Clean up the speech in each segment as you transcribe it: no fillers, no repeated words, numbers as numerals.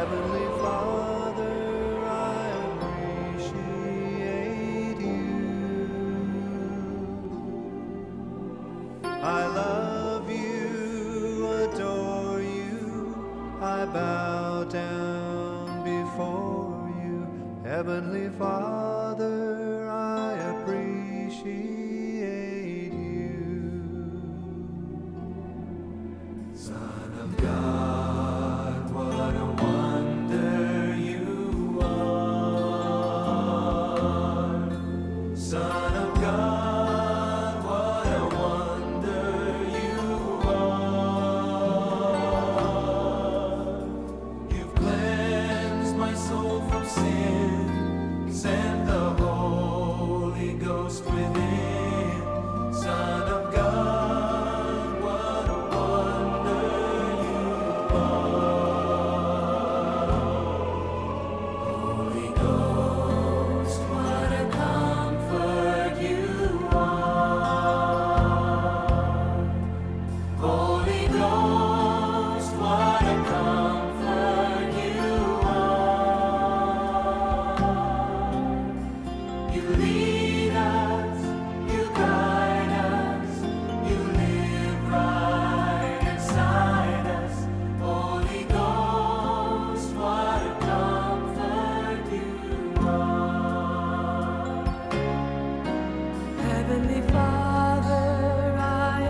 Heavenly Father, I appreciate you. I love you, adore you, I bow down before you. Heavenly Father, I appreciate you. Son of God, what a wonder you are. Son of God, what a wonder you are. You've cleansed my soul from sin, sent the Holy Ghost within. Son of God, what a wonder you are. Holy Ghost, what a comfort you are. Holy Ghost, what a comfort you are. You lead us, you guide us, you live right inside us. Holy Ghost, what a comfort you are. Heavenly Father, I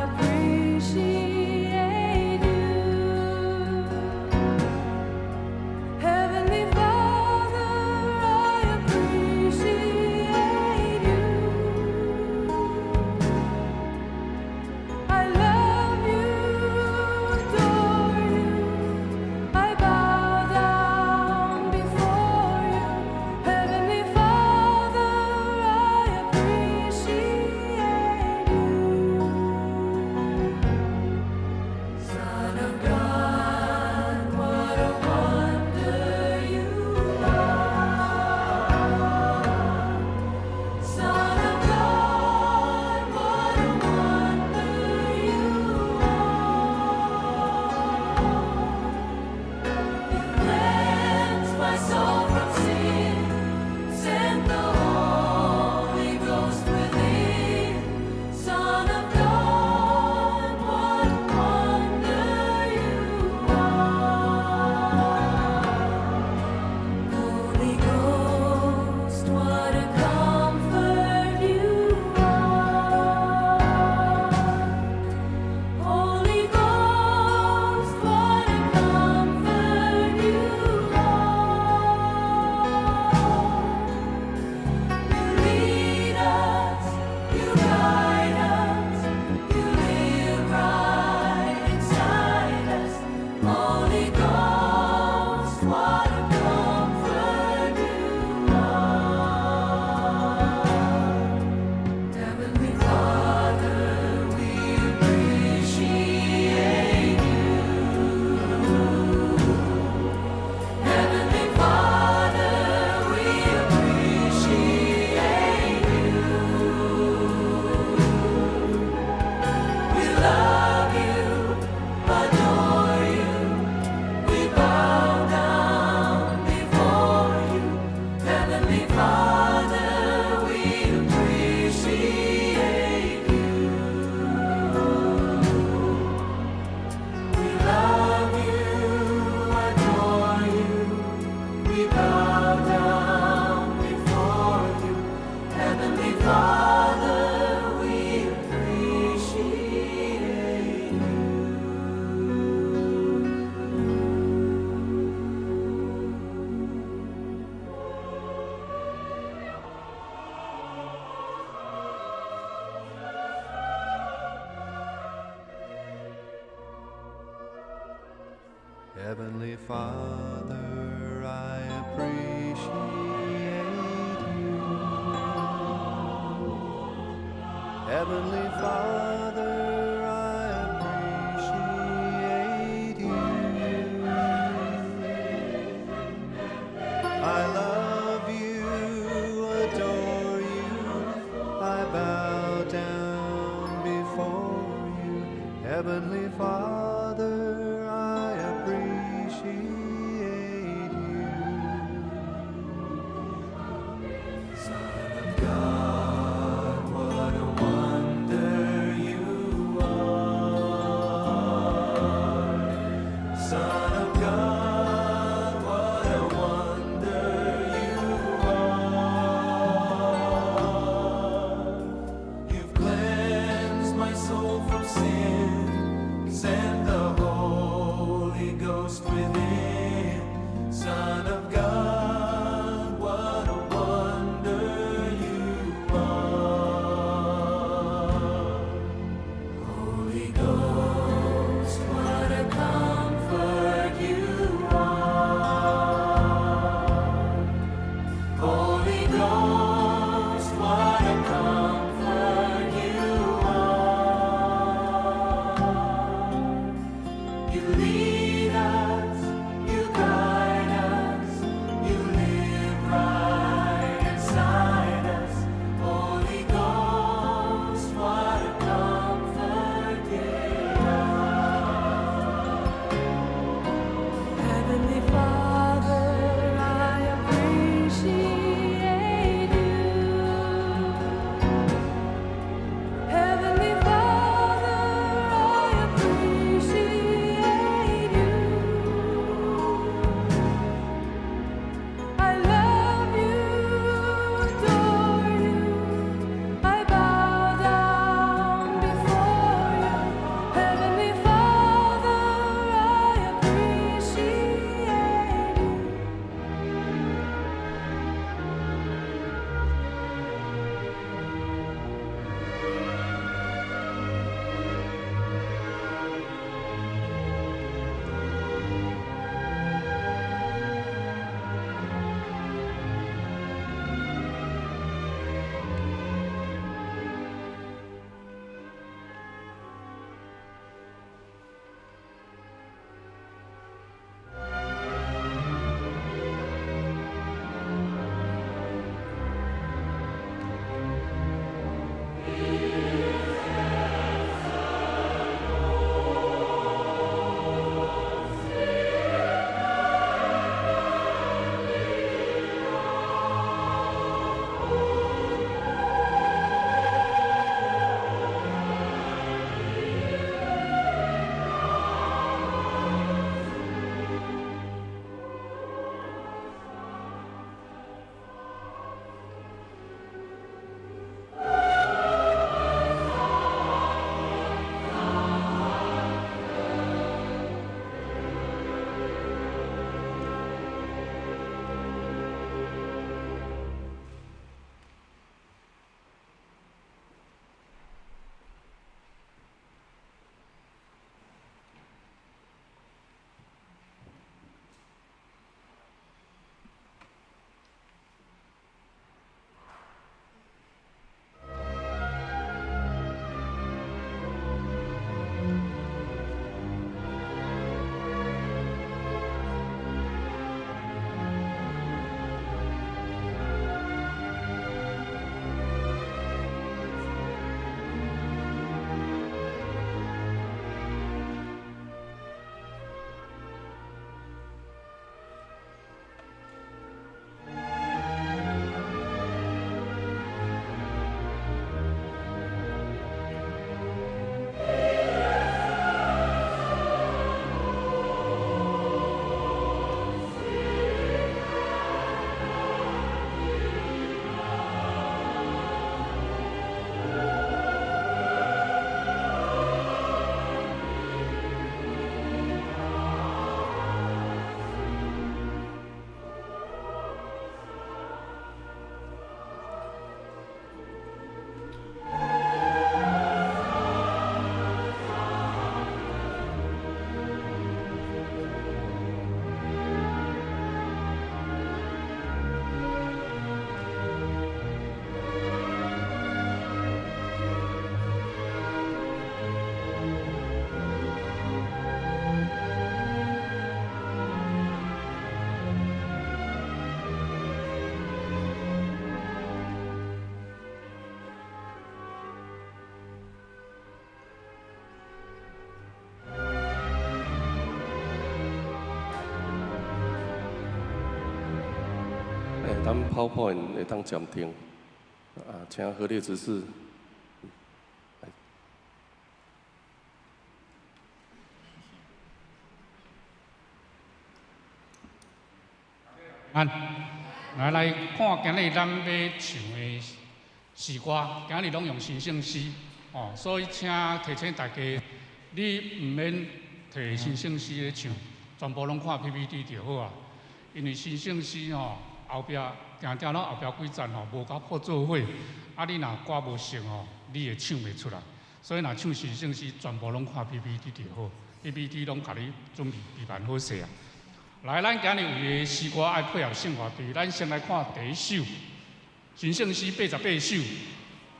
appreciate you. Heavenly Father, I appreciate you. I love you, adore you. I bow down before you. Heavenly Father, I appreciate you. Son of God, what a wonder you are. Son of God, what a wonder you are. You cleansed my soul from sin, sent the Holy Ghost within. Son of God, what a wonder you are. Holy Ghost, what a comfort you are. Holy Ghost, what a comfort you are. You lead us, you guide us, you live right inside us. Holy Ghost, what a comfort you are. Heavenly Father, we appreciate you. Heavenly Father, we appreciate you. We love you, adore you. We bow down before you. Heavenly Father, we appreciate you. We love you, adore you. We bow down before you. Heavenly Father, we appreciate you. Heavenly Father, I appreciate you. Heavenly Father, I appreciate you. I love you, adore you. I bow down before you. Heavenly Father, I appreciate 咱 PowerPoint 會當暫停，啊，請何烈執事。按來來看，今日咱欲唱的詩歌，今日攏用神聖詩哦，所以請提醒大家，你毋免提神聖詩咧唱，全部攏看 PPT 就好啊。因為神聖詩吼，後壁定定攏後壁幾節吼，無共譜做伙，啊，你若歌無熟吼，你會唱袂出來。所以若唱神聖詩，全部攏看 PPT 就好，PPT 攏共你準備備辦好勢啊。來，咱今日為的詩歌愛配合聖樂隊，咱先來看第一首，神聖詩88首。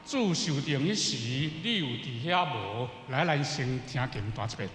主受定彼時，你有佇遐無？來，咱先聽琴彈一遍。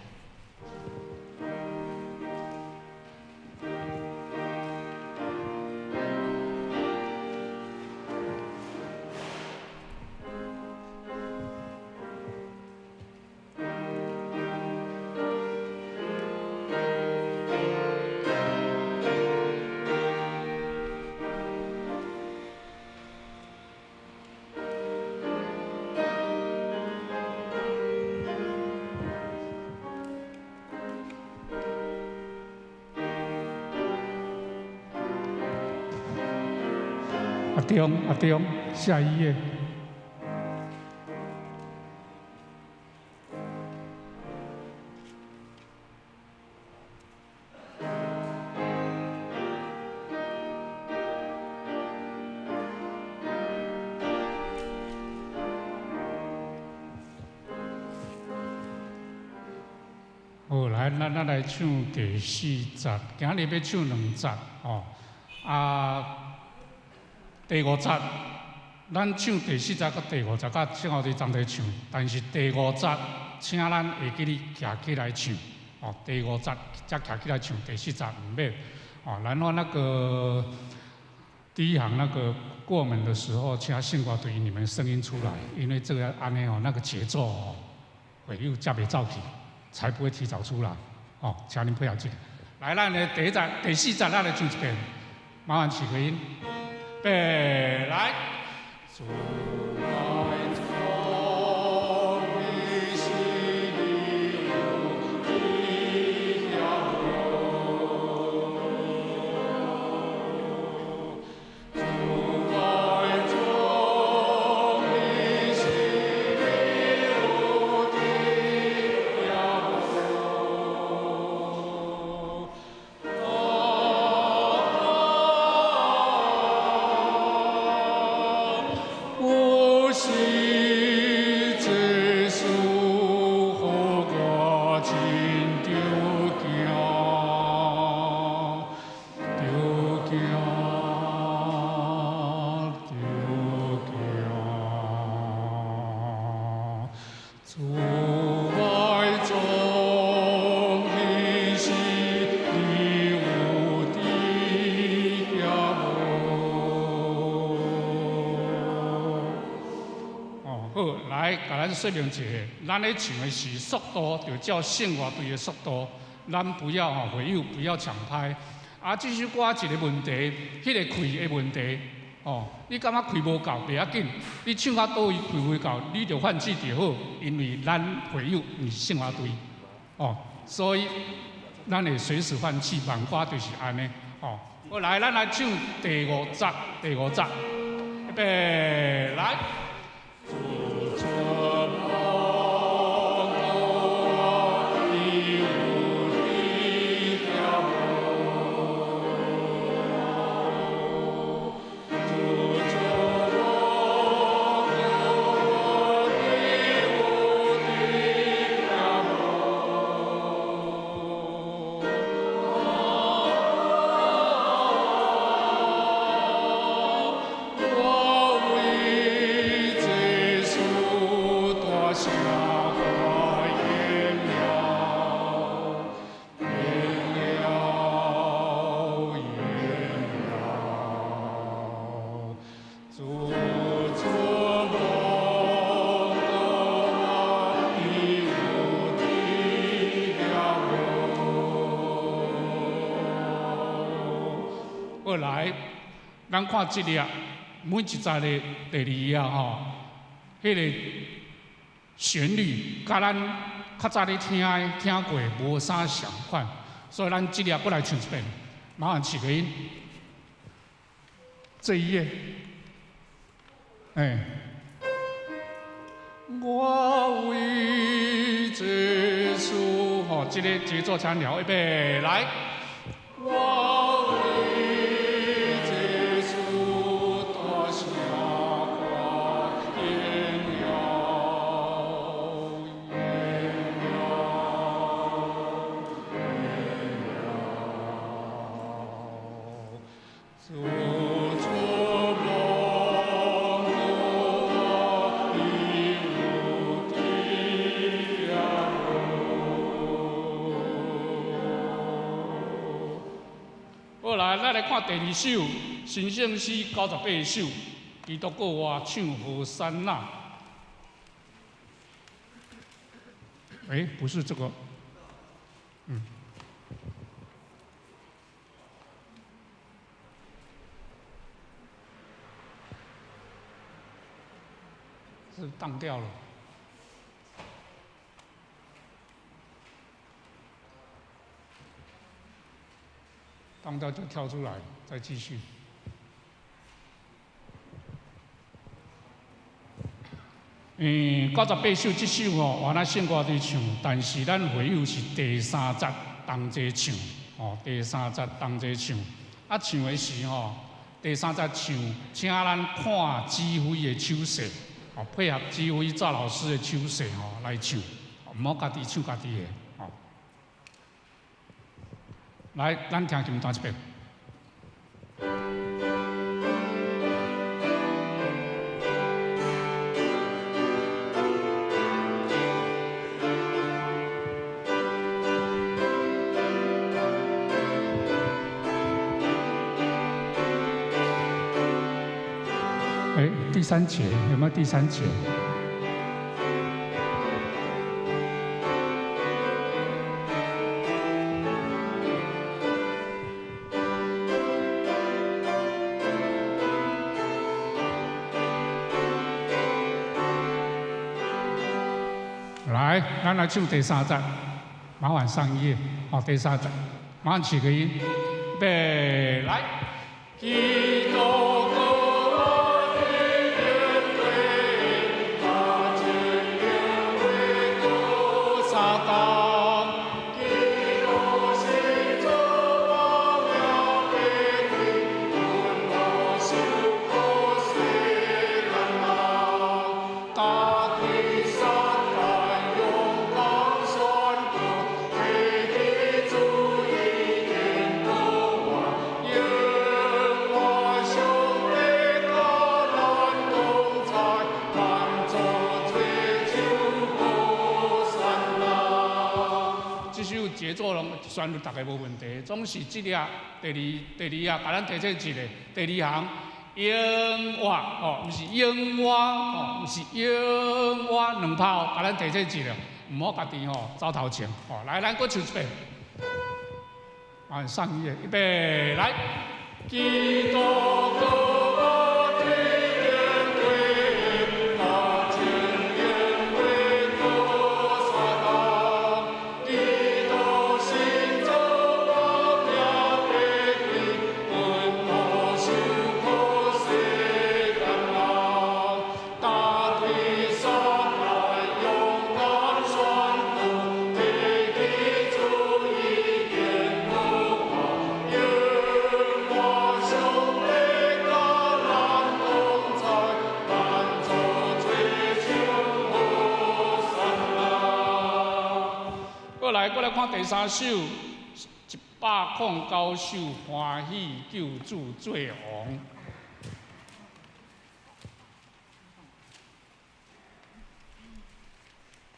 阿中，阿中，下一頁。好，來，咱來唱第四節，今日欲唱兩節，哦，啊。第五節，咱唱第四節佮第五節，佮聖樂隊同齊唱。但是第五節，請咱會記得徛起來唱。哦，第五節才徛起來唱，第四節毋免。哦，然後那個第一行那個過門的時候，請聖歌隊你們聲音出來，因為這個按呢哦，那個節奏哦，會有才袂走去，才不會提早出來。哦，請恁配合這個。來，咱的第一節、第四節，咱來唱一遍，麻煩起個音。預備來。主愛中彼時你有佇遐無？主愛中彼時你有佇遐無？有時這事予我真著驚，著驚，著驚。主愛中彼時你有佇遐無？哦，好，來，共咱說明一下，咱咧唱的是速度，就照聖樂隊的速度，咱不要吼回應，不要搶拍。啊，這首歌一個問題，彼個氣的問題，哦，你感覺氣無夠，袂要緊，你唱到佗位氣袂夠，你就換氣就好，因為咱會友毋是聖樂隊，哦，所以咱會隨時換氣，慢歌就是按呢，哦。好，來，咱來唱第五節，第五節，預備，來。主這望我，你有佇遐無？主這望我，你有佇遐無？我為這事大聲發言了，言了，言了。主這望我，你有佇遐無？過來，咱看這個每一節的第二頁吼，彼個旋律，佮咱較早咧聽的聽過無啥仝款，所以咱這個閣來唱一遍，麻煩起個音。這一頁，欸，我為這事，吼，這個節奏請調，預備來。我為這事大聲歌榮耀，榮耀，榮耀，主出蒙我，伊有天父。好來，咱來看第二首《神聖詩》98首，基督顧我唱和散那。欸，不是這個，是當掉了。當掉就跳出來，再繼續。98首這首吼，原來聖歌佇唱，但是咱會友是第三節同齊唱，吼，第三節同齊唱。啊，唱的時吼，第三節唱，請咱看指揮的手勢，哦，配合指揮趙老師的手勢吼來唱，毋好家己唱家己的，吼。來，咱聽琴彈一遍。欸，第三節有沒有第三節？來，咱來唱第三節，麻煩上一頁，哦，第三節，麻煩起個音，預備，來。基督顧我的恩惠，他真恩惠過撒旦。基督是主我命的天，阮無受苦世間人，打開撒旦勇敢宣告，提起主意堅固我，永我上帝佮咱同在，咱做追求和散那。這首節奏攏旋律逐个無問題，總是這個第二啊，共咱提醒一下，第二行永活吼，毋是永活吼，毋是永活兩拍，共咱提醒一下，毋好家己吼走頭前吼。來，咱閣唱一遍，啊，上一頁，預備，來。基督顧我的恩惠，他真恩惠過撒旦。基督是主我命的天，阮無受苦世間人，打退撒旦勇敢宣告，提起主意堅固我，永我上帝佮咱同在，咱做追求和散那。過來，過來看第三首，109首，歡喜救主做王。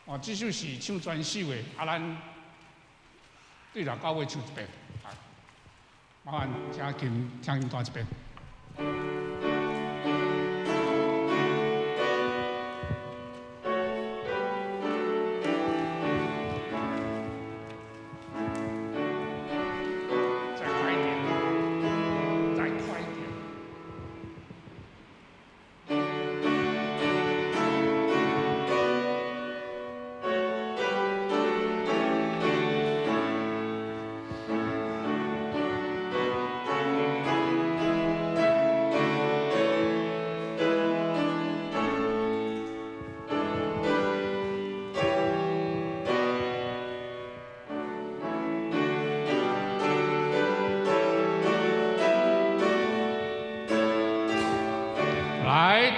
哦，這首是唱全首的，啊，咱對頭到尾唱一遍，啊，麻煩請琴，請琴彈一遍。再快一點，再快一點。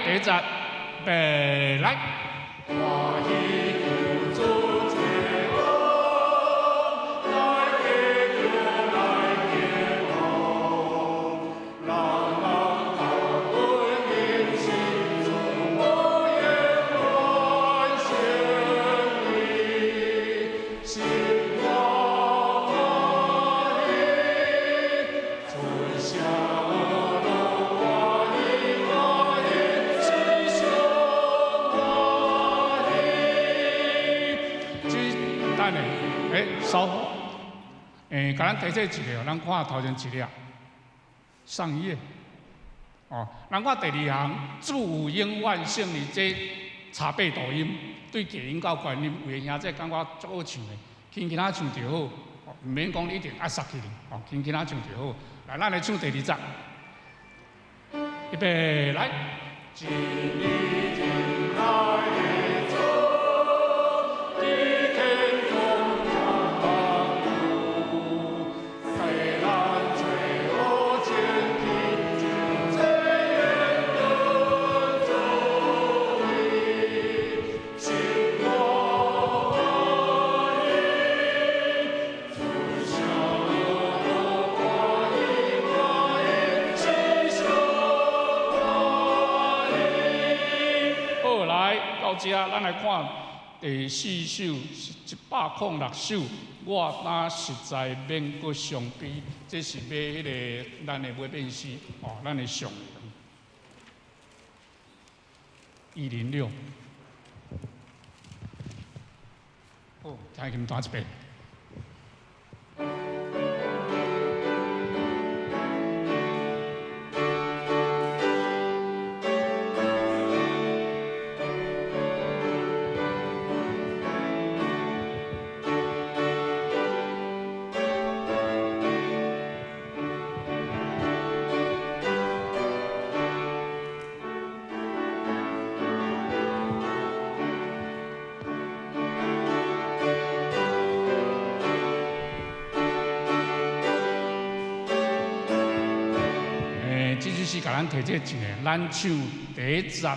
第一節，備來。歡喜求主這恩，來得著來見我，人人感恩人心主無言萬勝利，心我歡喜，尊享樂歡喜歡喜，心上歡喜。這等下，稍後，共咱提醒一下，咱看頭前一頁，上一頁，哦，咱看第二行，主有永萬勝利，這差八度音，對低音到高音，有的兄弟感覺足好唱的，輕輕仔唱就好，毋免講你一定愛殺起來，哦，輕輕仔唱就好。來，咱來唱第二節，預備來。真理真愛的主，佇天空中萬有，世人罪惡前提，真這言論作為，心我歡喜，主享樂歡喜歡喜，心上歡喜。好，來到這，咱來看第四首是106首，我若實在免閣傷悲，這是欲彼个咱的尾變詩，哦，咱的上106。好，聽琴彈一遍。這就是共咱提這一個，咱唱第一節、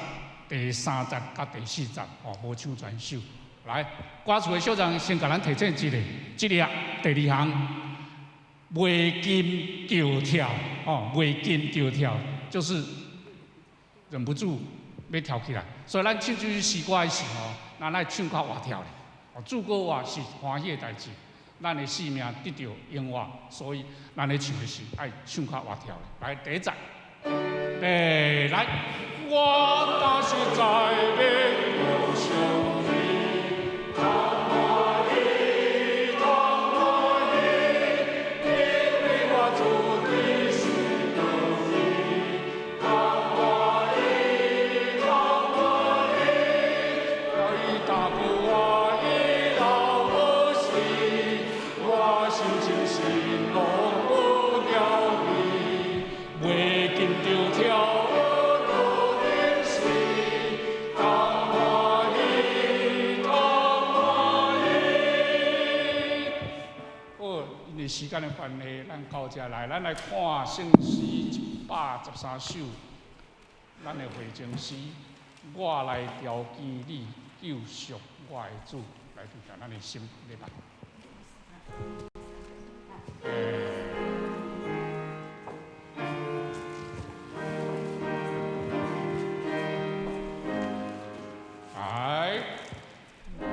第三節佮第四節，哦，無唱全首。來，歌詞的小人先共咱提醒一個，這個第二行，袂禁著跳，哦，袂禁著跳，就是忍不住欲跳起來。所以咱唱這首詩歌的時候，咱愛唱較活跳咧。哦，主過活是歡喜的代誌，咱的性命得著永活，所以咱咧唱的時愛唱較活跳咧。來，第一節，來，我若實在免閣傷悲，通歡喜，通歡喜，因為我主的是得意，通歡喜，通歡喜，伊大過我伊老無死，我心情心攏無了味，袂禁著跳落頂時，通歡喜，通歡喜。好，因為時間的關係，咱到這來，咱來看聖詩113首，咱的回程詩，我來調經你救贖我的主，來對咱的心禮拜。來。我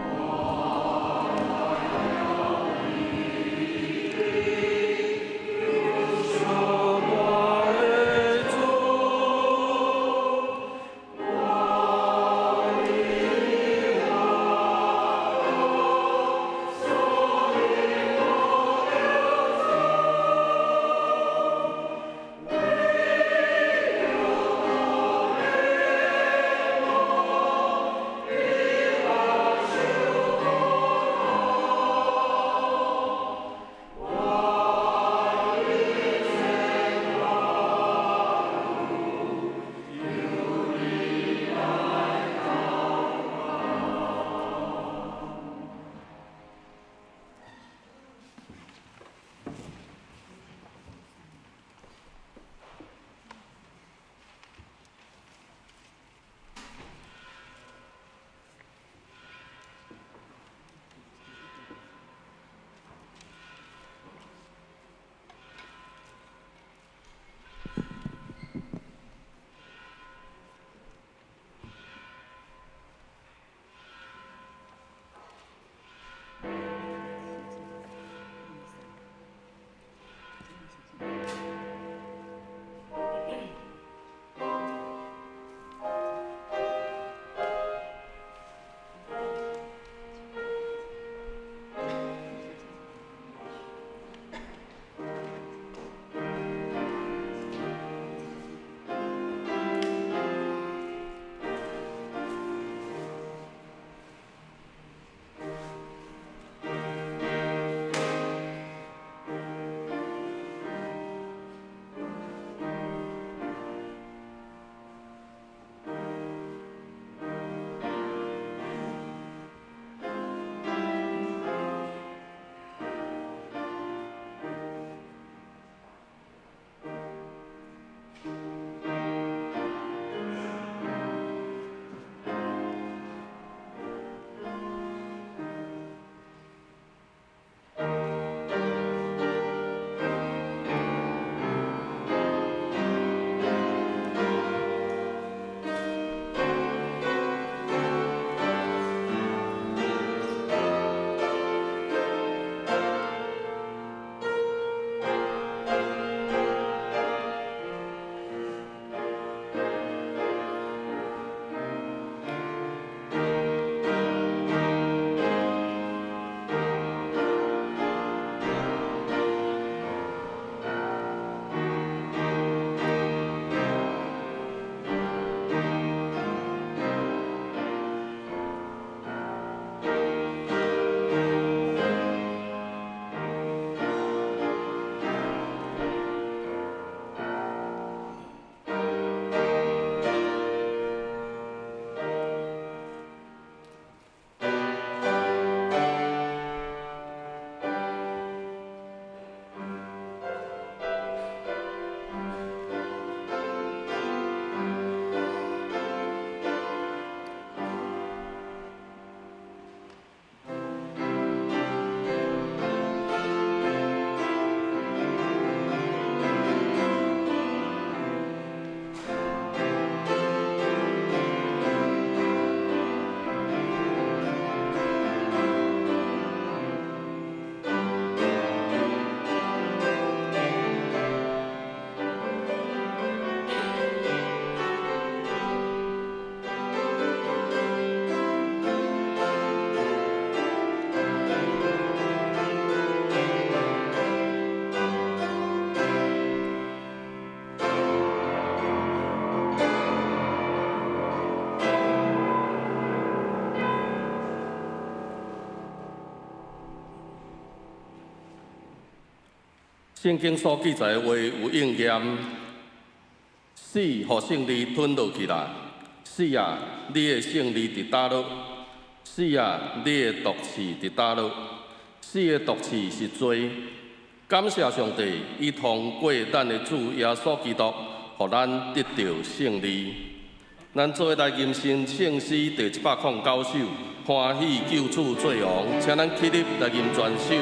聖經所記載的話有應驗，死予勝利吞落去啦。死啊，你的勝利佇佗落？死啊，你的毒刺佇佗落？死的毒刺是罪。感謝上帝，伊通過咱的主耶穌基督，予咱得著勝利。咱做伙來吟唱聖詩第109首，歡喜救主做王，請咱起立來吟全首。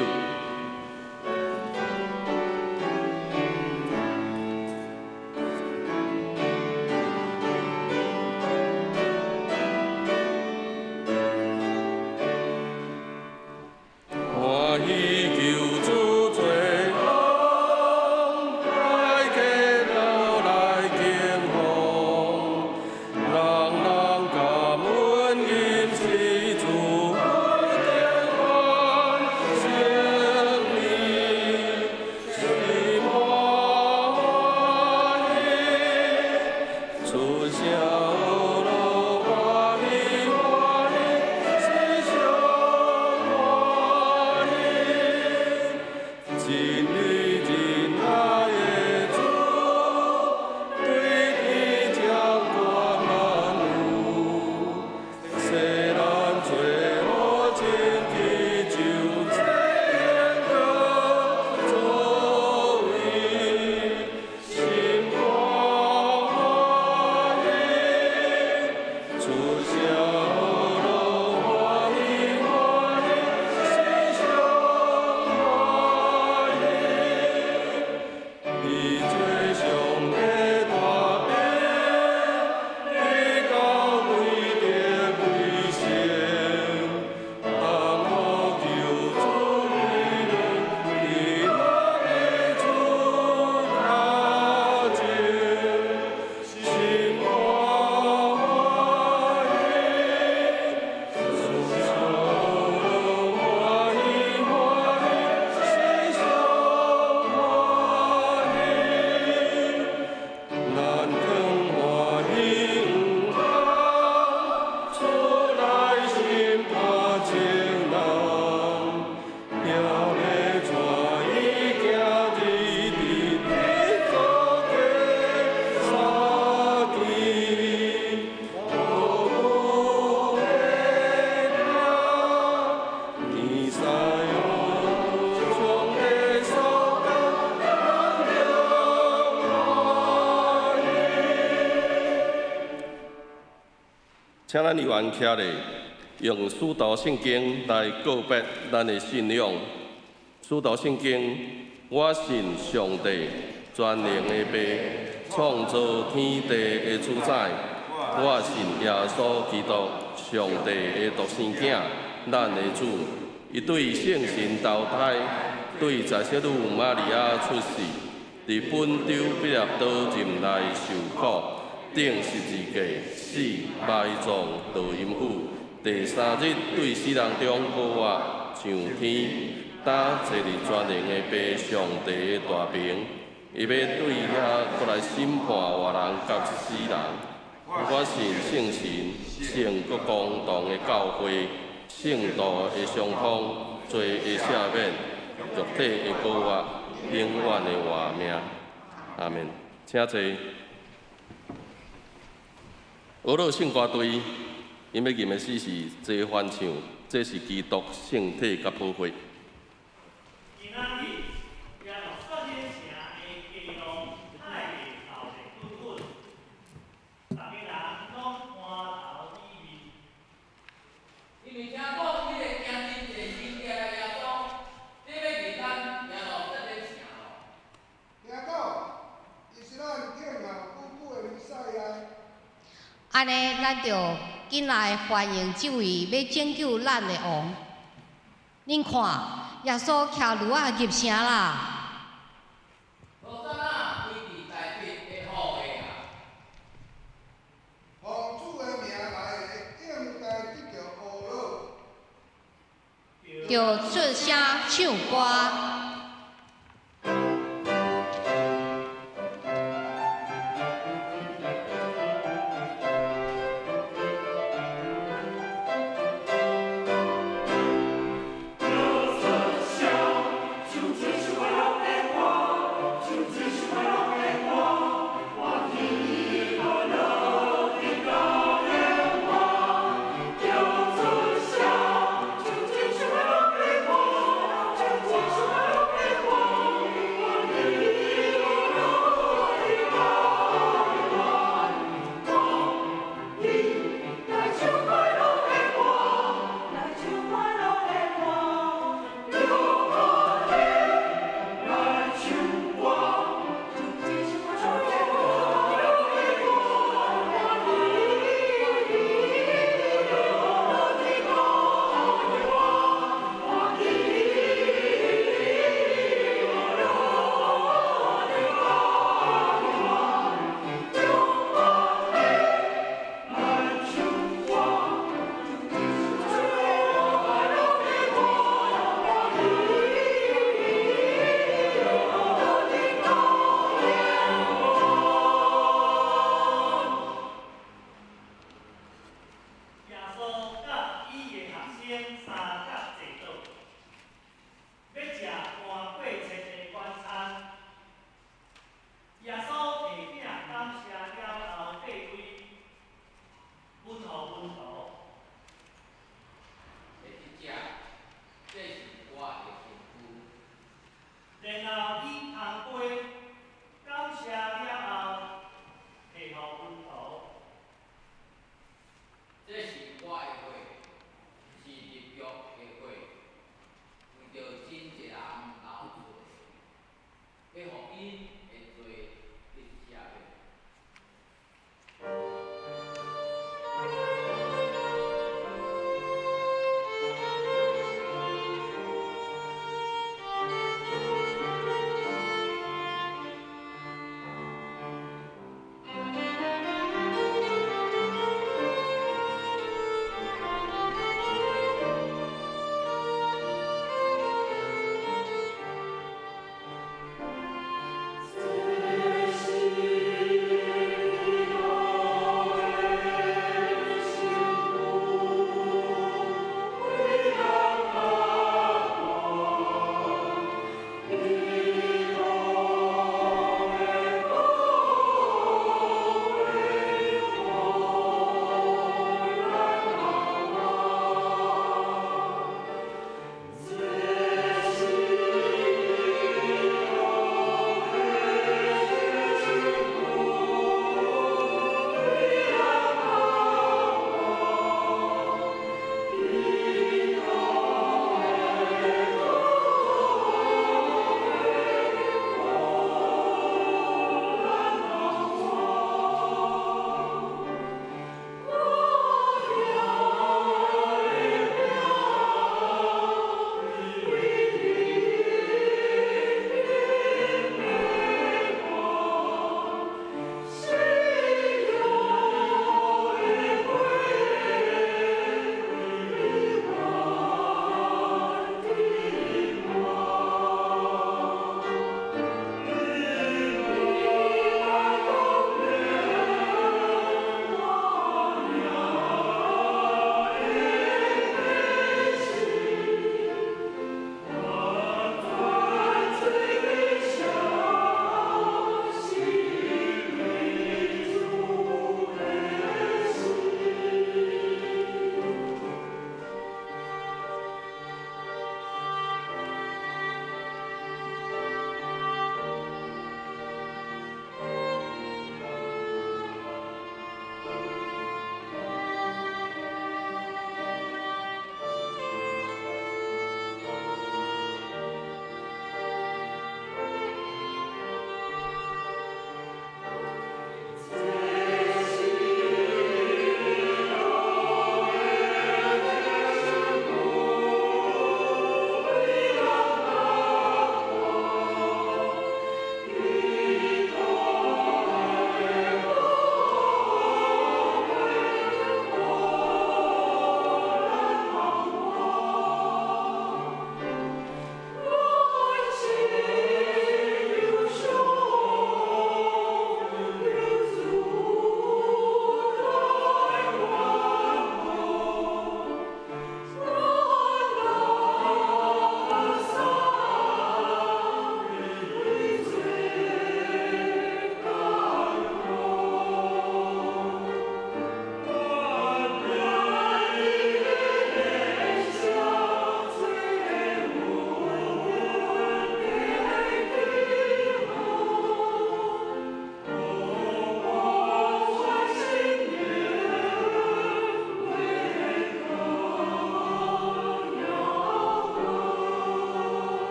歡喜救主做王，大家都來敬奉，人人感恩吟詩主得完勝利，心歡喜，出聲樂歡喜歡喜，心上歡喜。真理仁愛的主，對天掌管萬有，世人罪惡清氣就這樣作為，心歡喜，出聲樂歡喜歡喜，心上歡喜。伊做上帝大兵，直到對得歸勝，當我救主榮伫咱的主腳前，心歡喜，出聲樂歡喜歡喜，心上歡喜。咱當歡喜毋通，出來審判眾人，耶欲帶伊行入伫天國的三地，無久的天使上帝所降，咱當歡喜。請咱猶原徛咧，用使徒聖經來告別咱的信仰。使徒聖經，我信上帝全能的父，創造天地的主宰。我信耶穌基督，上帝的獨生囝，咱的主。伊對聖神投胎，對在聖女瑪利亞出世，佇本丟彼拉多任內受苦，釘十字架，死，埋葬，落陰府。第三日對死人中復活，上天，擔坐佇全能的父上帝的大爿，伊欲對遐閣來審判活人佮死人。我信聖神，聖閣公同的教會，聖徒的相通，罪的赦免，肉體的復活，永遠的活命。阿門。請坐。俄勒聖歌隊，𪜶欲吟的詩是齊歡唱，這是基督聖體佮寶血。今仔日耶路撒冷城的街路太熱鬧熱滾滾，逐家人攏歡頭喜面。因為聽講彼个行真濟神蹟的耶穌，欲入咱耶路撒冷城咯。聽講，伊是咱等候久久的彌賽亞。按呢，咱就緊來歡迎這位欲拯救咱的王。恁看，耶穌騎驢仔入城啦！和散那歸佇大衛的後裔啊！奉主的名來的，應該得著呵咾。就出聲唱歌。唱這首快樂的歌。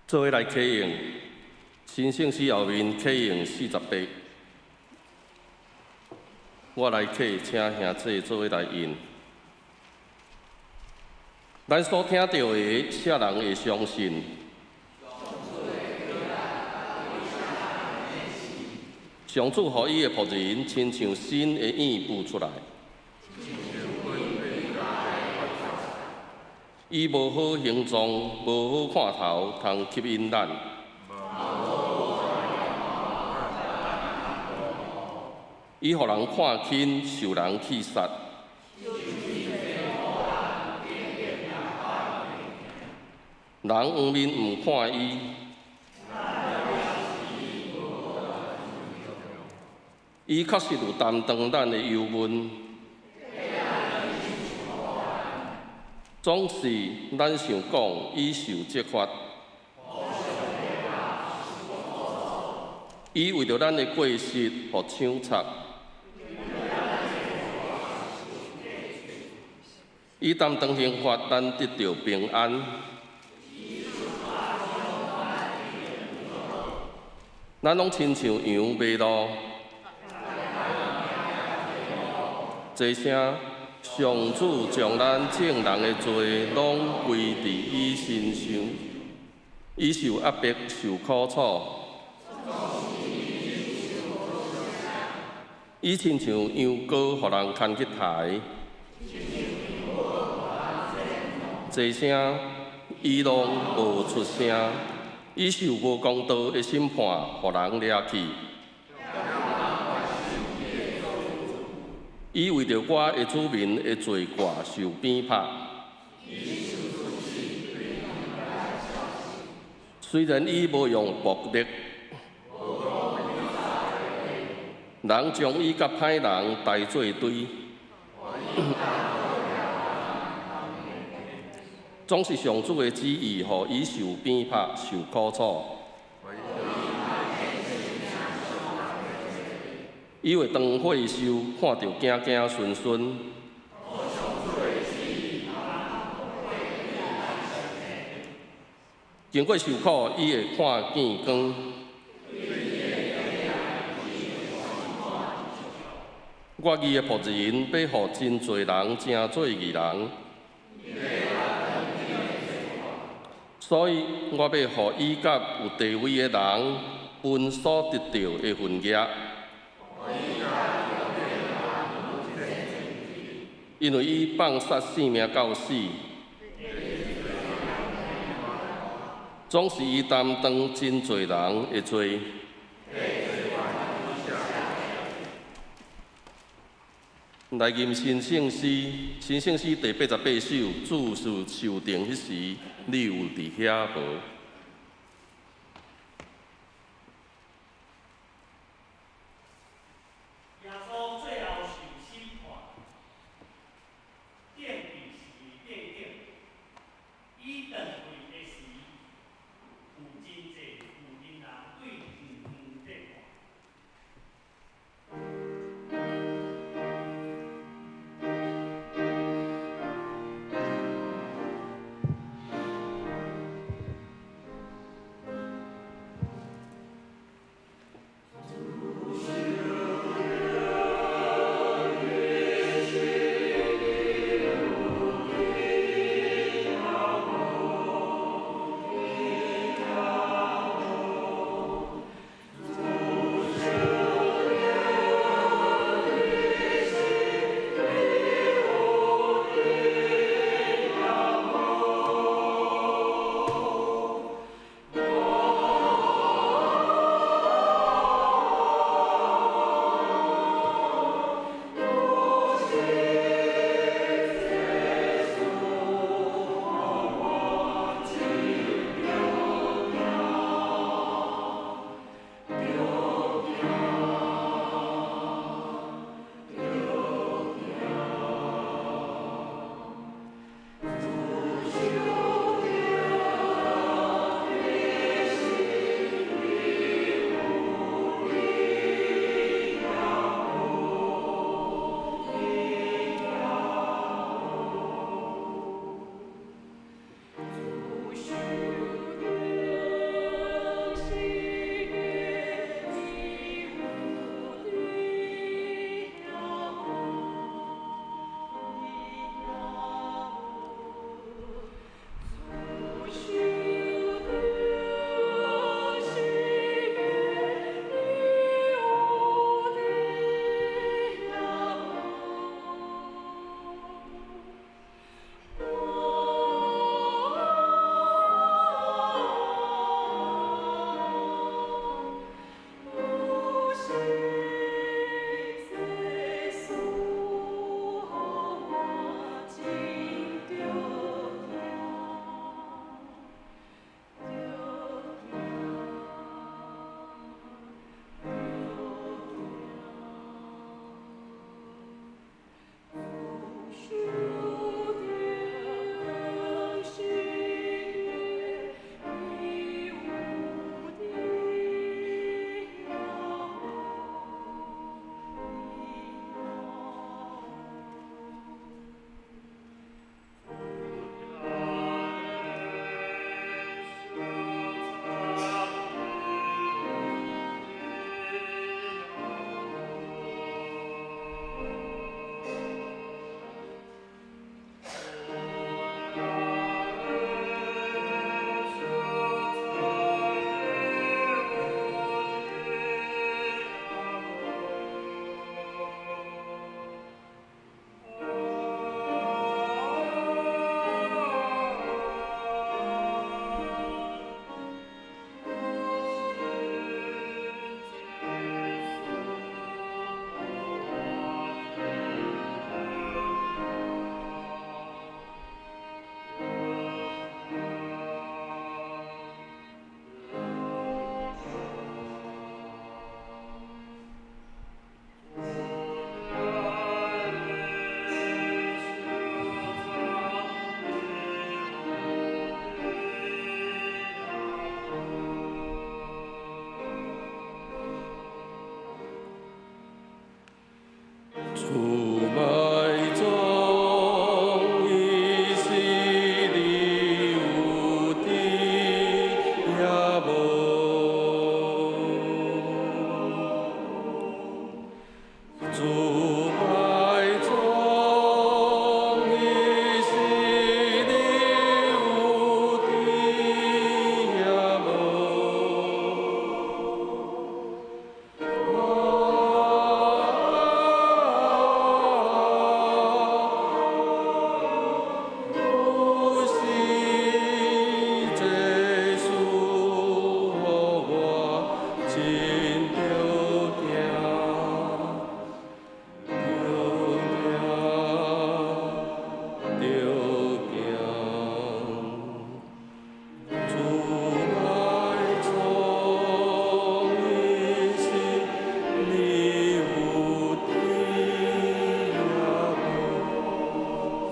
做伙來啟應，新聖詩後面啟應48，我來啟，請兄姊做伙來應。咱所聽著的，啥人會相信？上主予伊的僕人親像新的影浮出來。伊無好形狀，無好看頭，通吸引咱。伊予人看輕，受人棄殺。人黃面毋看伊。伊確實有擔當咱的憂悶。總是咱想講，伊受責罰。伊為著咱的過失，予槍插。伊擔當刑罰，咱得著平安。咱攏親像羊迷路。這聲，上主將咱眾人的罪攏歸佇伊身上，伊受壓迫，受苦楚。伊親像羊羔，予人牽去刣。這聲，伊攏無出聲，伊受無公道的審判，予人掠去。伊為著我的子民的罪過受鞭拍。雖然伊無用暴力，人將伊佮歹人刣做堆，總是上主的旨意，予伊受鞭拍、受苦楚。伊會當血受，看著驚驚順順。經過受苦，伊會看見光。我義的僕人欲予真濟人成做義人，所以我欲予伊佮有地位的人分所得著的份額。因為伊放殺性命到死，總是伊擔當真濟人的罪。來吟新聖詩，新聖詩第88首，主受受定彼時，你有佇遐無？耶穌最後受審判，釘佇十字架頂，伊斷氣的時，有真濟有人人對遠遠在看。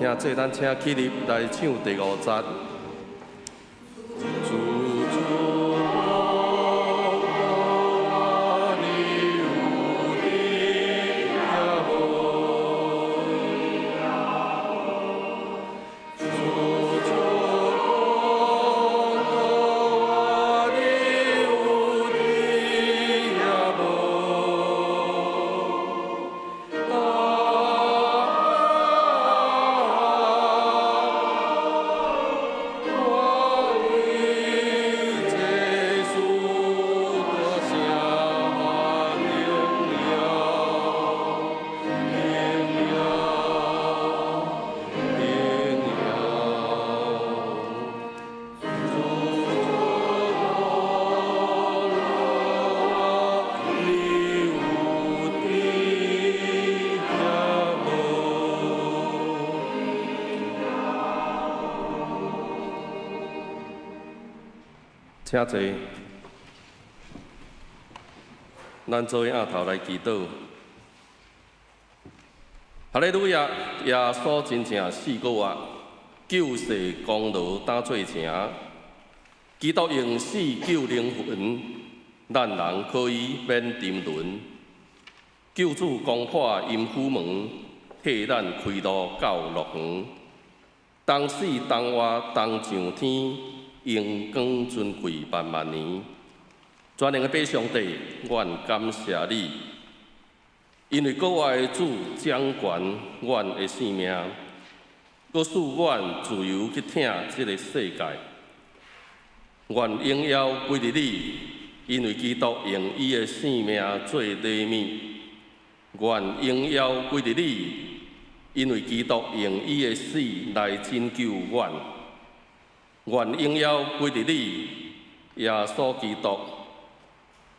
兄弟，咱請起立來唱第五節。主主我，你有佇遐無？主主我，你有佇遐無？啊！我為這事大聲榮耀，榮耀，榮耀。主你有佇遐無？請坐。咱做伙徉頭來祈禱。哈利路亞！耶穌真正死閣活，救世功勞當做成。基督用死救靈魂，咱人可以免沉淪。救主攻破陰府門，替咱開路到樂園。同死同活同上天，榮光尊貴萬萬年。全能的父上帝，阮感謝你，因為閣活的主掌權阮的性命，閣賜阮自由去疼這个世界。願榮耀歸予你，因為基督用伊的性命做禮物。願榮耀歸予你，因為基督用伊的死來拯救阮。願榮耀歸予你，耶穌基督，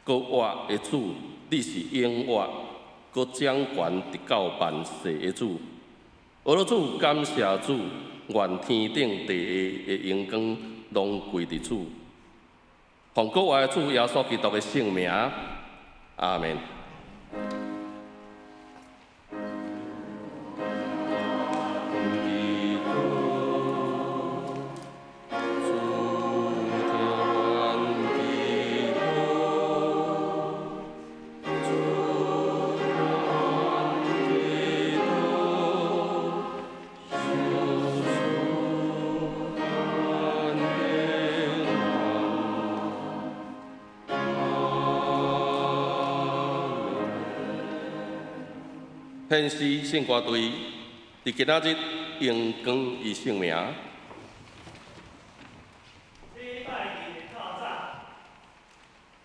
閣活的主，你是永活，閣掌權直到萬世的主。阿老主，感謝主，願天頂地下的榮光攏歸予主。奉閣活的主耶穌基督的聖名，阿們。基督，主聽阮祈禱，主聽阮祈禱，求主恩典阮，阿們。獻詩聖歌隊佇今仔日榮光伊聖名。禮拜日的透早，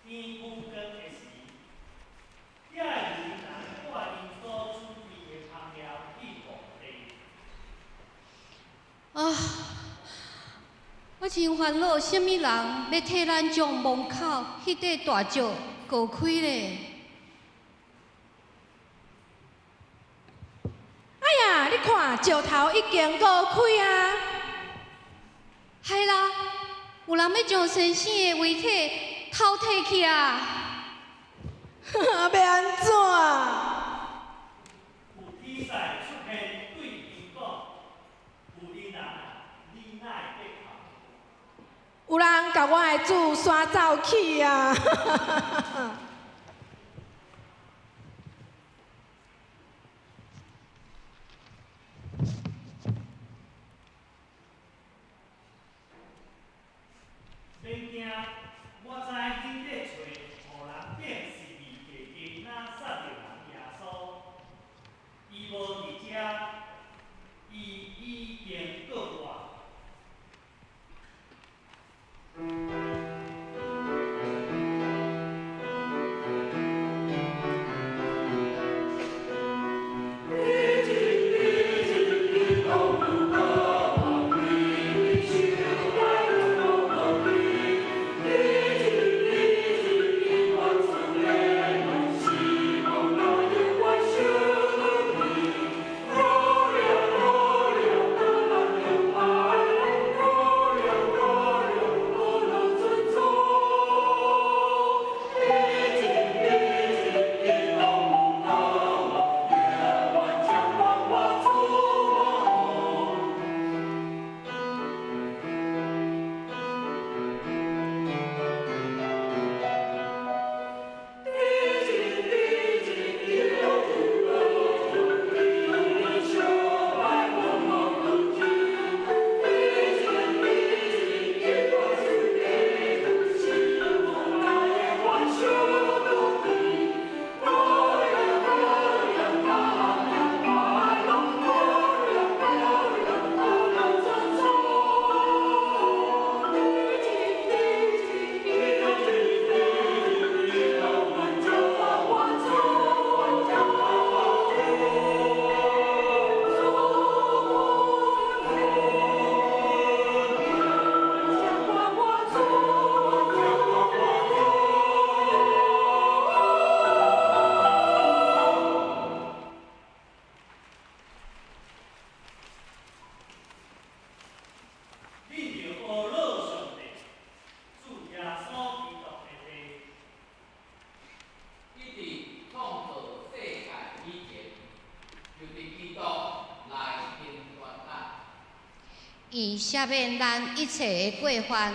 天晡光的時，遐个人帶𪜶所準備的香料去墓地。啊！我真煩惱，啥物人欲替咱將墓口彼塊大石割開咧？哎呀，你看，石頭已經割開啊！係啦，有人欲將先生的遺體偷提去啊！欲按怎？有天使出現對𪜶講：婦人啊，你哪會佇哭？有人共我的主徙走去啊！免驚，我知恁咧揣予人釘十字架的拿撒勒人耶穌，伊無佇遮，伊已經閣活。你赦免咱一切的過犯。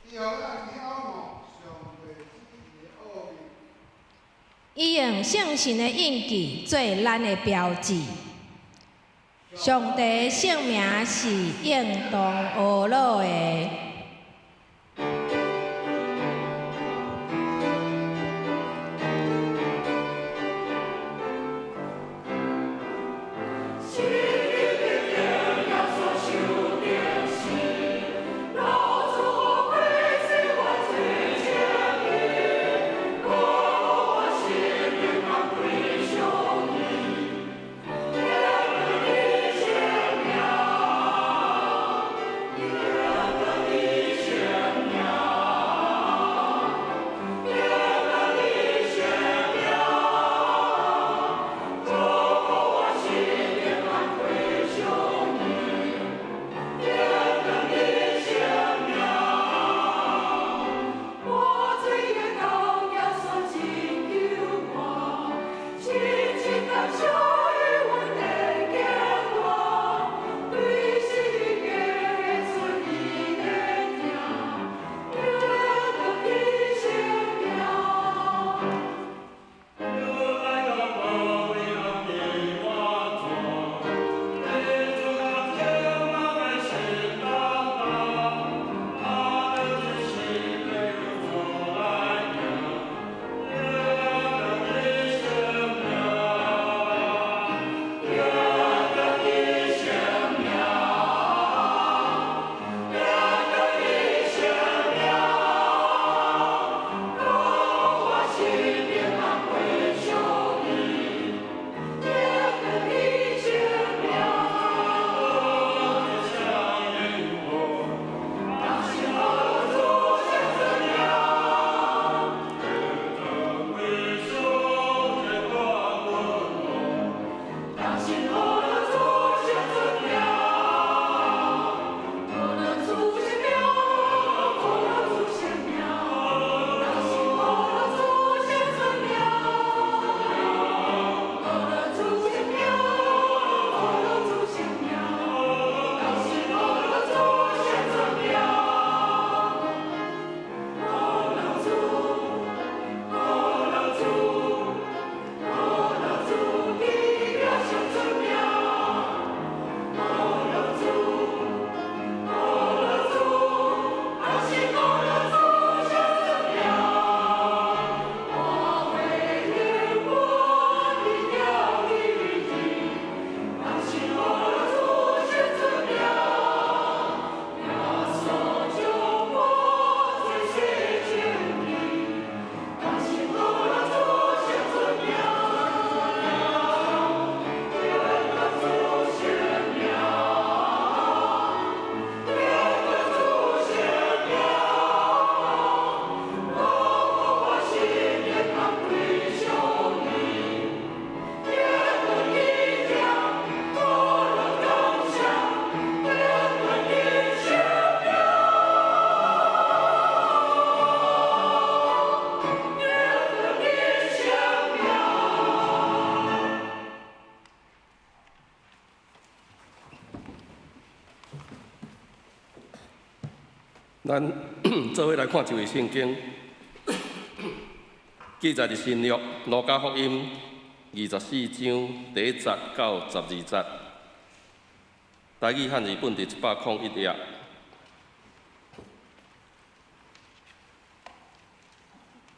伊予咱曉悟上帝旨意的奧秘。伊用聖神的印記做咱的標誌。上帝聖名是應當阿樂的。咱做伙來看一位聖經，記載佇新約路加福音24章第1節到12節，台語漢字本佇101頁。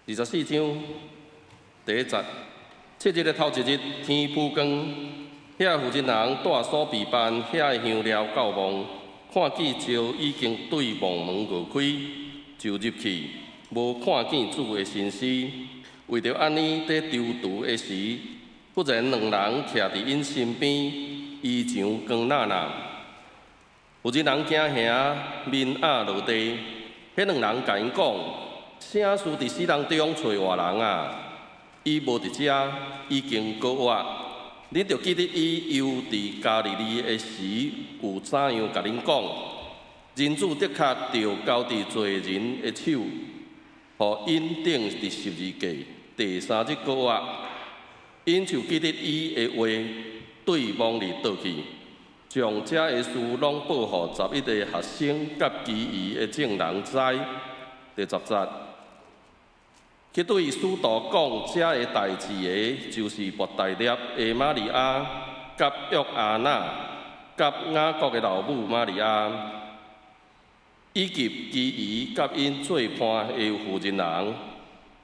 24章第1節，七日的頭一日，天晡光，遐負責人帶所備辦遐的香料到墓，看見石已經對墓門凿開，就入去，無看見主的身屍。為著按呢，佇躊躇的時，忽然兩人徛佇𪜶身邊，衣裳光那那。有一人驚嚇，面壓落地。彼兩人共𪜶講：啥事佇死人中揣活人啊？伊無佇遮，已經復活。恁著記得伊猶佇加利利的時，有怎樣共恁講？人子的確著交佇罪人的手，予𪜶釘佇十字架，第三日復活。𪜶就記得伊的話，對墓裡倒去，將這个事攏報予11個學生佮其餘的眾人知。第10節，去對使徒講這个代誌的，就是伯大列的瑪利亞，佮約阿納，佮雅各的老母瑪利亞，以及其餘佮𪜶做伴的婦人人。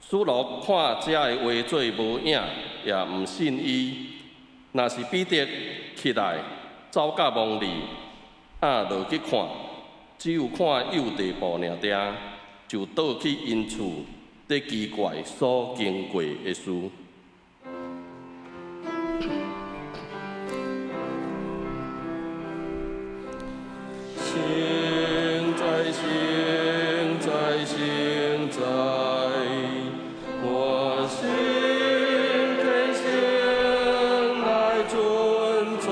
掃羅看這个畫做無影，也毋信伊。若是彼得起來，走到墓裡，掩落去看，只有看幼地布爾爾，就倒去𪜶厝，咧奇怪所經過的事。聖哉，聖哉，聖哉，我心虔誠來尊崇，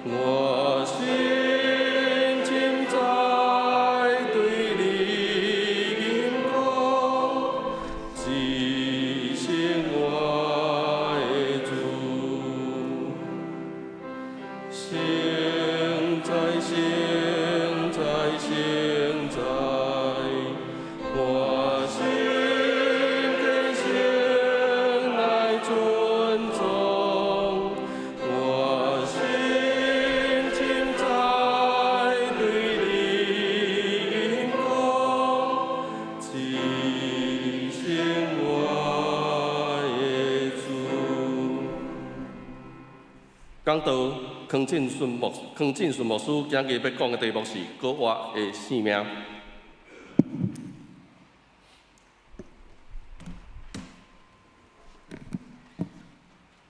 我心深知對你吟講，至聖我的主。聖哉，聖哉，聖哉，我心虔誠來尊崇，我心深知對你吟講，至聖我的主。講道康振順牧師今日欲講的題目是閣活的性命。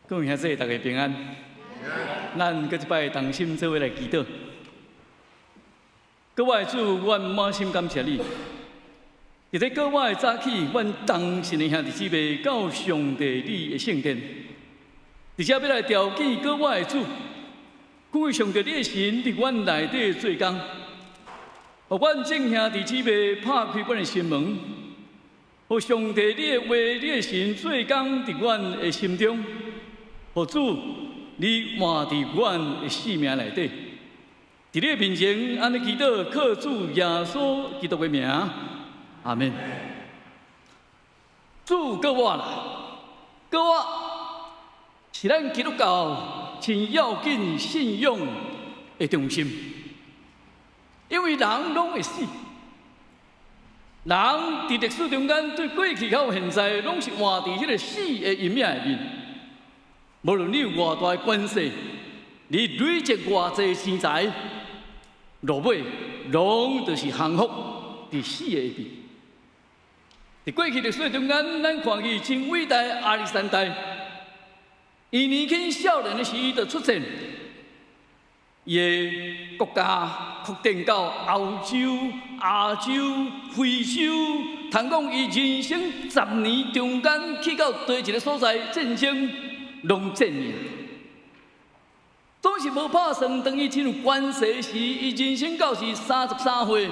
各位兄弟，大家平安。咱閣一擺同心做伙來祈禱。閣活的主，阮滿心感謝你。佇這閣活的早起，阮同心的兄弟姊妹到上帝你的聖殿，佇遮欲來朝見閣活的主，鼓勵上帝你的神佇阮內底做工，予阮眾兄弟姊妹拍開阮的心門，予上帝你的話、你的神做工佇阮的心中，予主你活佇阮的生命內底。佇你的面前，按呢祈禱，靠主耶穌基督的名，阿們。主閣活啦，閣活是咱基督教真要緊信仰的中心，因為人攏會死，人佇歷史中間對過去到現在，攏是活佇彼个死的陰影內面。無論你有偌大的權勢，你累積偌濟錢財，落尾攏就是降服佇死的下面。佇過去歷史中間，咱看見真偉大的亞歷山大，伊年輕少年的時，伊就出戰，伊的國家擴展到歐洲、亞洲、非洲。通講伊人生10年中間去到佗一个所在戰爭，攏戰贏。總是無拍算，當伊真有權勢時，伊人生到是33歲，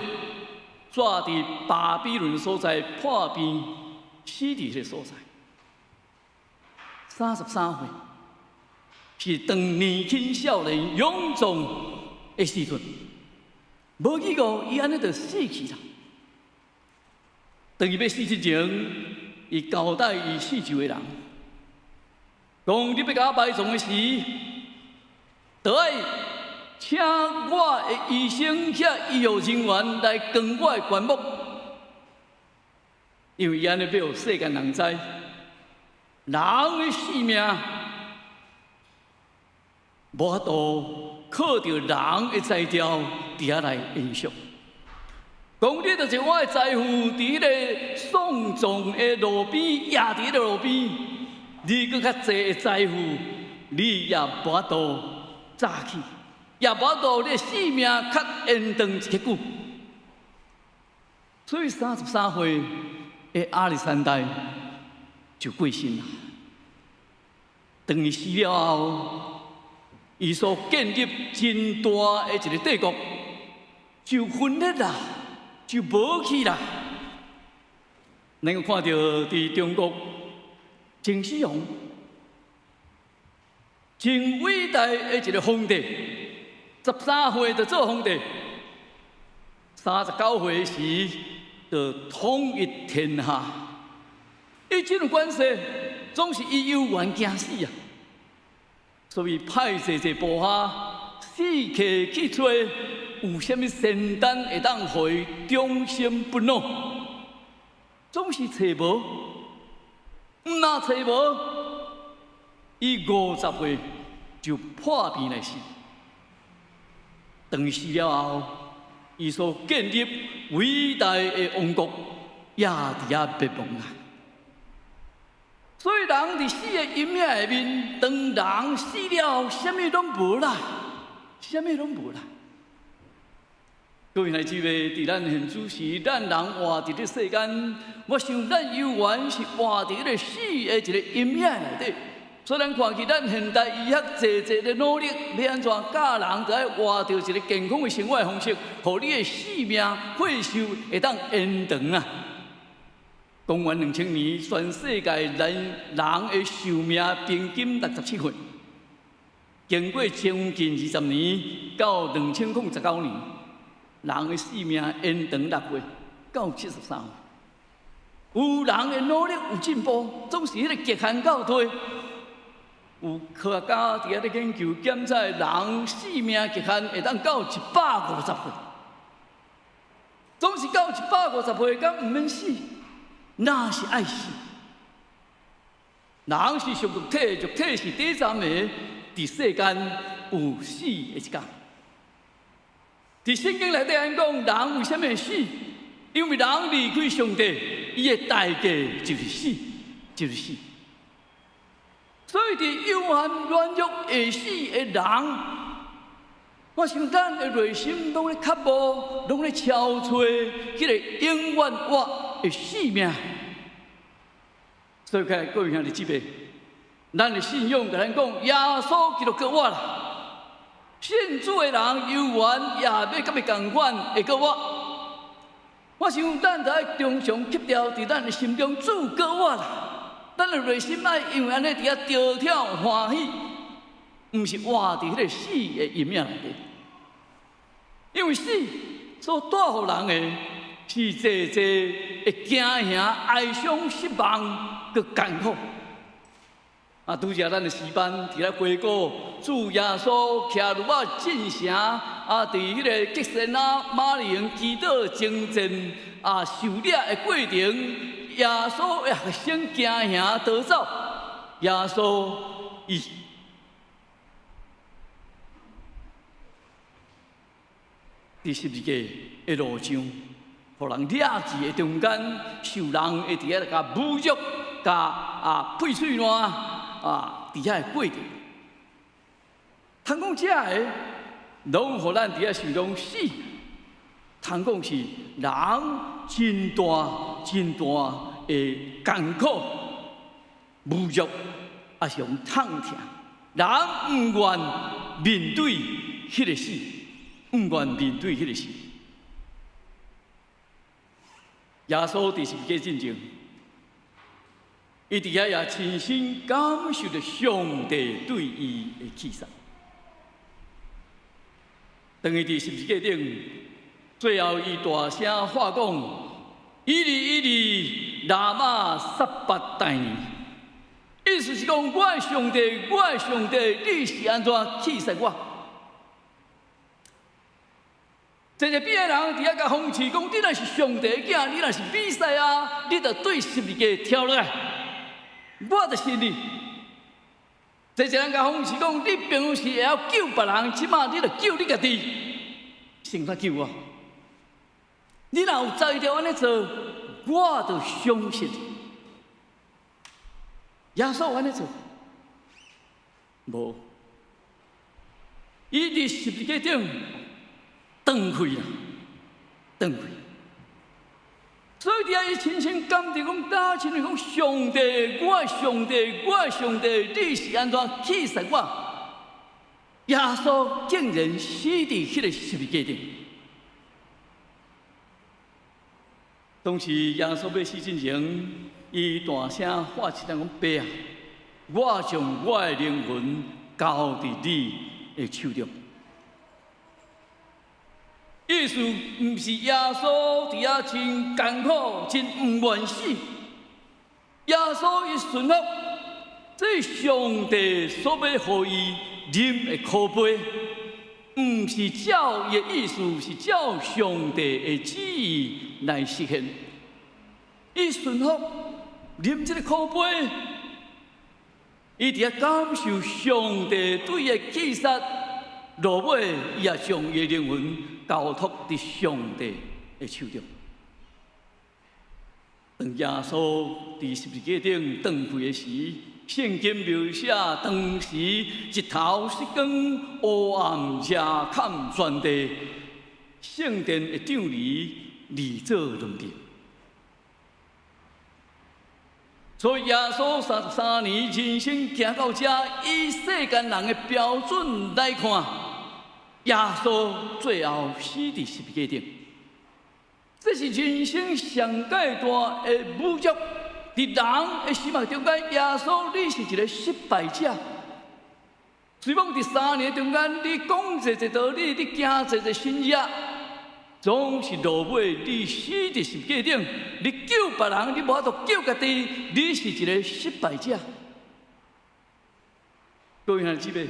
煞佇巴比倫所在破病死佇彼个所在。33歲是當年輕少年勇壯的時陣，無幾個伊按呢就死去啦。當伊欲死之前，伊交代伊四周的人，講你欲共我埋葬的時，著愛請我的醫生遐醫護人員來扛我的棺木，因為伊按呢欲予世間人知，人的性命無法度靠著人的才調佇遐來延續。講你就是我的財富，佇彼个喪葬的路邊，也佇彼个路邊，你閣較濟的財富，你也無法度早起，也無法度你的性命較延長一刻久。所以33歲的亞歷山大就過身啦。當伊死了後，伊所建立真大的一个帝國就分裂啦，就無去啦。咱閣看著佇中國秦始皇，真偉大的一个皇帝， 13歲就做皇帝，39歲時就統一天下。伊這種關係，總是伊猶原驚死啊！所以派濟濟部下四處去揣有啥物仙丹會當予伊長生不老，總是揣無。毋若揣無，伊50歲就破病來死。當伊死了後，伊所建立偉大的王國也佇遐滅亡啊！所以人佇死的陰影下面，當人死了，啥物攏無啦，啥物攏無啦。各位兄姊妹，佇咱現主時，咱人活佇這世間，我想咱猶原是活佇彼个死的一個陰影內底。所以咱看見咱現代醫學濟濟的努力，欲按怎教人著愛活著一个健康的生活方式，予你的性命歲壽會當延長啊！公元2000年，全世界人人的壽命平均67歲。經過將近20年，到2019年，人的壽命延長6歲，到73歲。有人的努力有進步，總是彼个極限到底。有科學家佇遐咧研究檢測人壽命極限會當到150歲，總是到150歲，敢毋免死？若是愛死？人是屬肉體，肉體是短暫的，佇世間有死的一天。佇聖經內底按講，人為啥物會死？因為人離開上帝，伊的代價就是死，就是死。所以佇有限軟弱會死的人，我想咱的內心攏咧渴慕，攏咧焦揣彼个永遠活的生命。所以，各位兄弟姊妹，咱的信仰共咱講，耶穌基督閣活啦！信主的人猶原也欲佮伊仝款會閣活。我想咱著愛常常強調佇咱的心中，主閣活啦！咱的內心愛因為按呢佇遐跳跳歡喜，毋是活佇彼个死的陰影內底。因為死所帶予人的是濟濟的驚嚇、哀傷、失望、閣艱苦。啊，拄才咱的詩班佇咧回顧主耶穌騎驢仔進城，啊，佇彼个客西馬尼園祈禱征戰啊，受掠的過程，耶穌的學生驚嚇逃走，耶穌伊佇十字架的路上，予人掠去的中間，受人會佇遐共侮辱、共啊屁喙瀾啊，佇遐的過程。通講這个，攏予咱佇遐想講死，通講是人真大真大的艱苦、侮辱，抑是用痛疼。人毋願面對彼个死，毋願面對彼个死。耶穌佇十字架進前，伊佇遐也親身感受著上帝對伊的棄殺。當伊佇十字架頂，最後伊大聲喊講：以利以利，喇瑪撒巴大尼。意思是講，我的上帝，我的上帝，你是按怎棄殺我？濟濟邊的人佇遐共諷刺講：你若是上帝的囝，你若是彌賽亞，你就對十字架跳落來，我就信你。濟濟人共諷刺講：你平常時會曉救別人，這擺你就救你家己，先來救我。你若有才調按呢做，我就相信。耶穌按呢做，無，伊佇十字架頂斷氣啦，斷氣。所以佇遐伊親身感覺講，敢親像講上帝，我的上帝，我的上帝，你是按怎棄殺我？耶穌竟然死佇彼個十字架頂。當時耶穌欲死進前，伊大聲喊一聲講：爸啊，我將我的靈魂交佇你的手中。意思毋是耶穌佇遐真艱苦、真毋願死。耶穌伊順服，這上帝所欲予伊啉的苦杯，毋是照伊的意思，是照上帝的旨意來實現。伊順服啉這个苦杯，伊佇遐感受上帝對伊的氣殺，落尾伊也將伊的靈魂交託佇上帝的手中。當耶穌佇十字架頂斷氣的時，聖經描寫當時日頭失光，烏暗遮蓋全地，聖殿的帳籬離做兩半。所以耶穌33年人生行到這，以世間人的標準來看，耶穌最後死佇十字架頂。這是人生上蓋大的侮辱。佇人的心目中間，耶穌你是一个失敗者。雖罔佇3年中間，你講濟濟道理，你行濟濟神跡，總是落尾你死佇十字架頂，你救別人，你無法度救家己，你是一个失敗者。各位兄弟姊妹，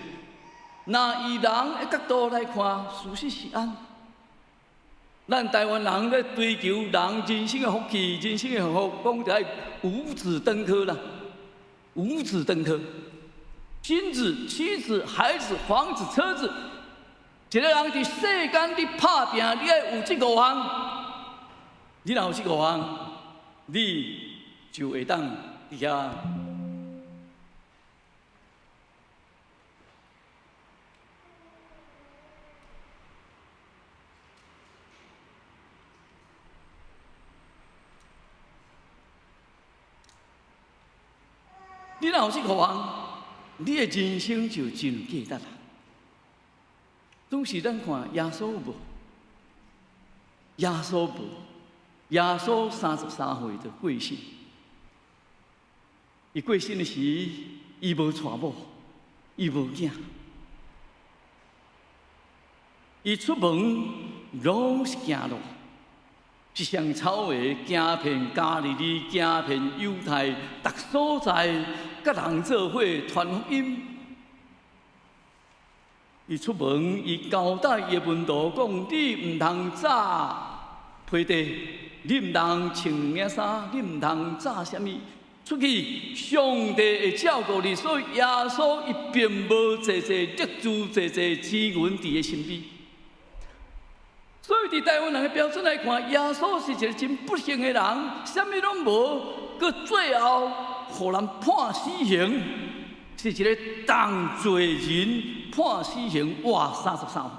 若以人的角度來看，事實是按。咱台灣人咧追求人人生的福氣、人生的幸福，講就愛五子登科啦，五子登科，金子、妻子、孩子、房子、車子，一個人佇世間咧拍拚，你愛有這五項，你若有這五項，你就會當佇遐。你若有這五項，你的人生就真有價值啦。總是咱看耶穌無，耶穌無，耶穌33歲就過身。伊過身的時，伊無娶某，伊無囝，伊出門攏是行路。一雙草鞋行遍加利利，行遍猶太，逐所在，佮人做伙傳福音。伊出門，伊交代伊的門徒講：你毋通紮皮帶，你毋通穿領衫，你毋通紮啥物。出去，上帝會照顧你。所以耶穌伊並無濟濟力資、濟濟錢銀佇伊身邊。所以，佇台灣人的標準來看，耶穌是一個真不幸的人，啥物攏無，閣最後予人判死刑，是一個重罪人判死刑活33。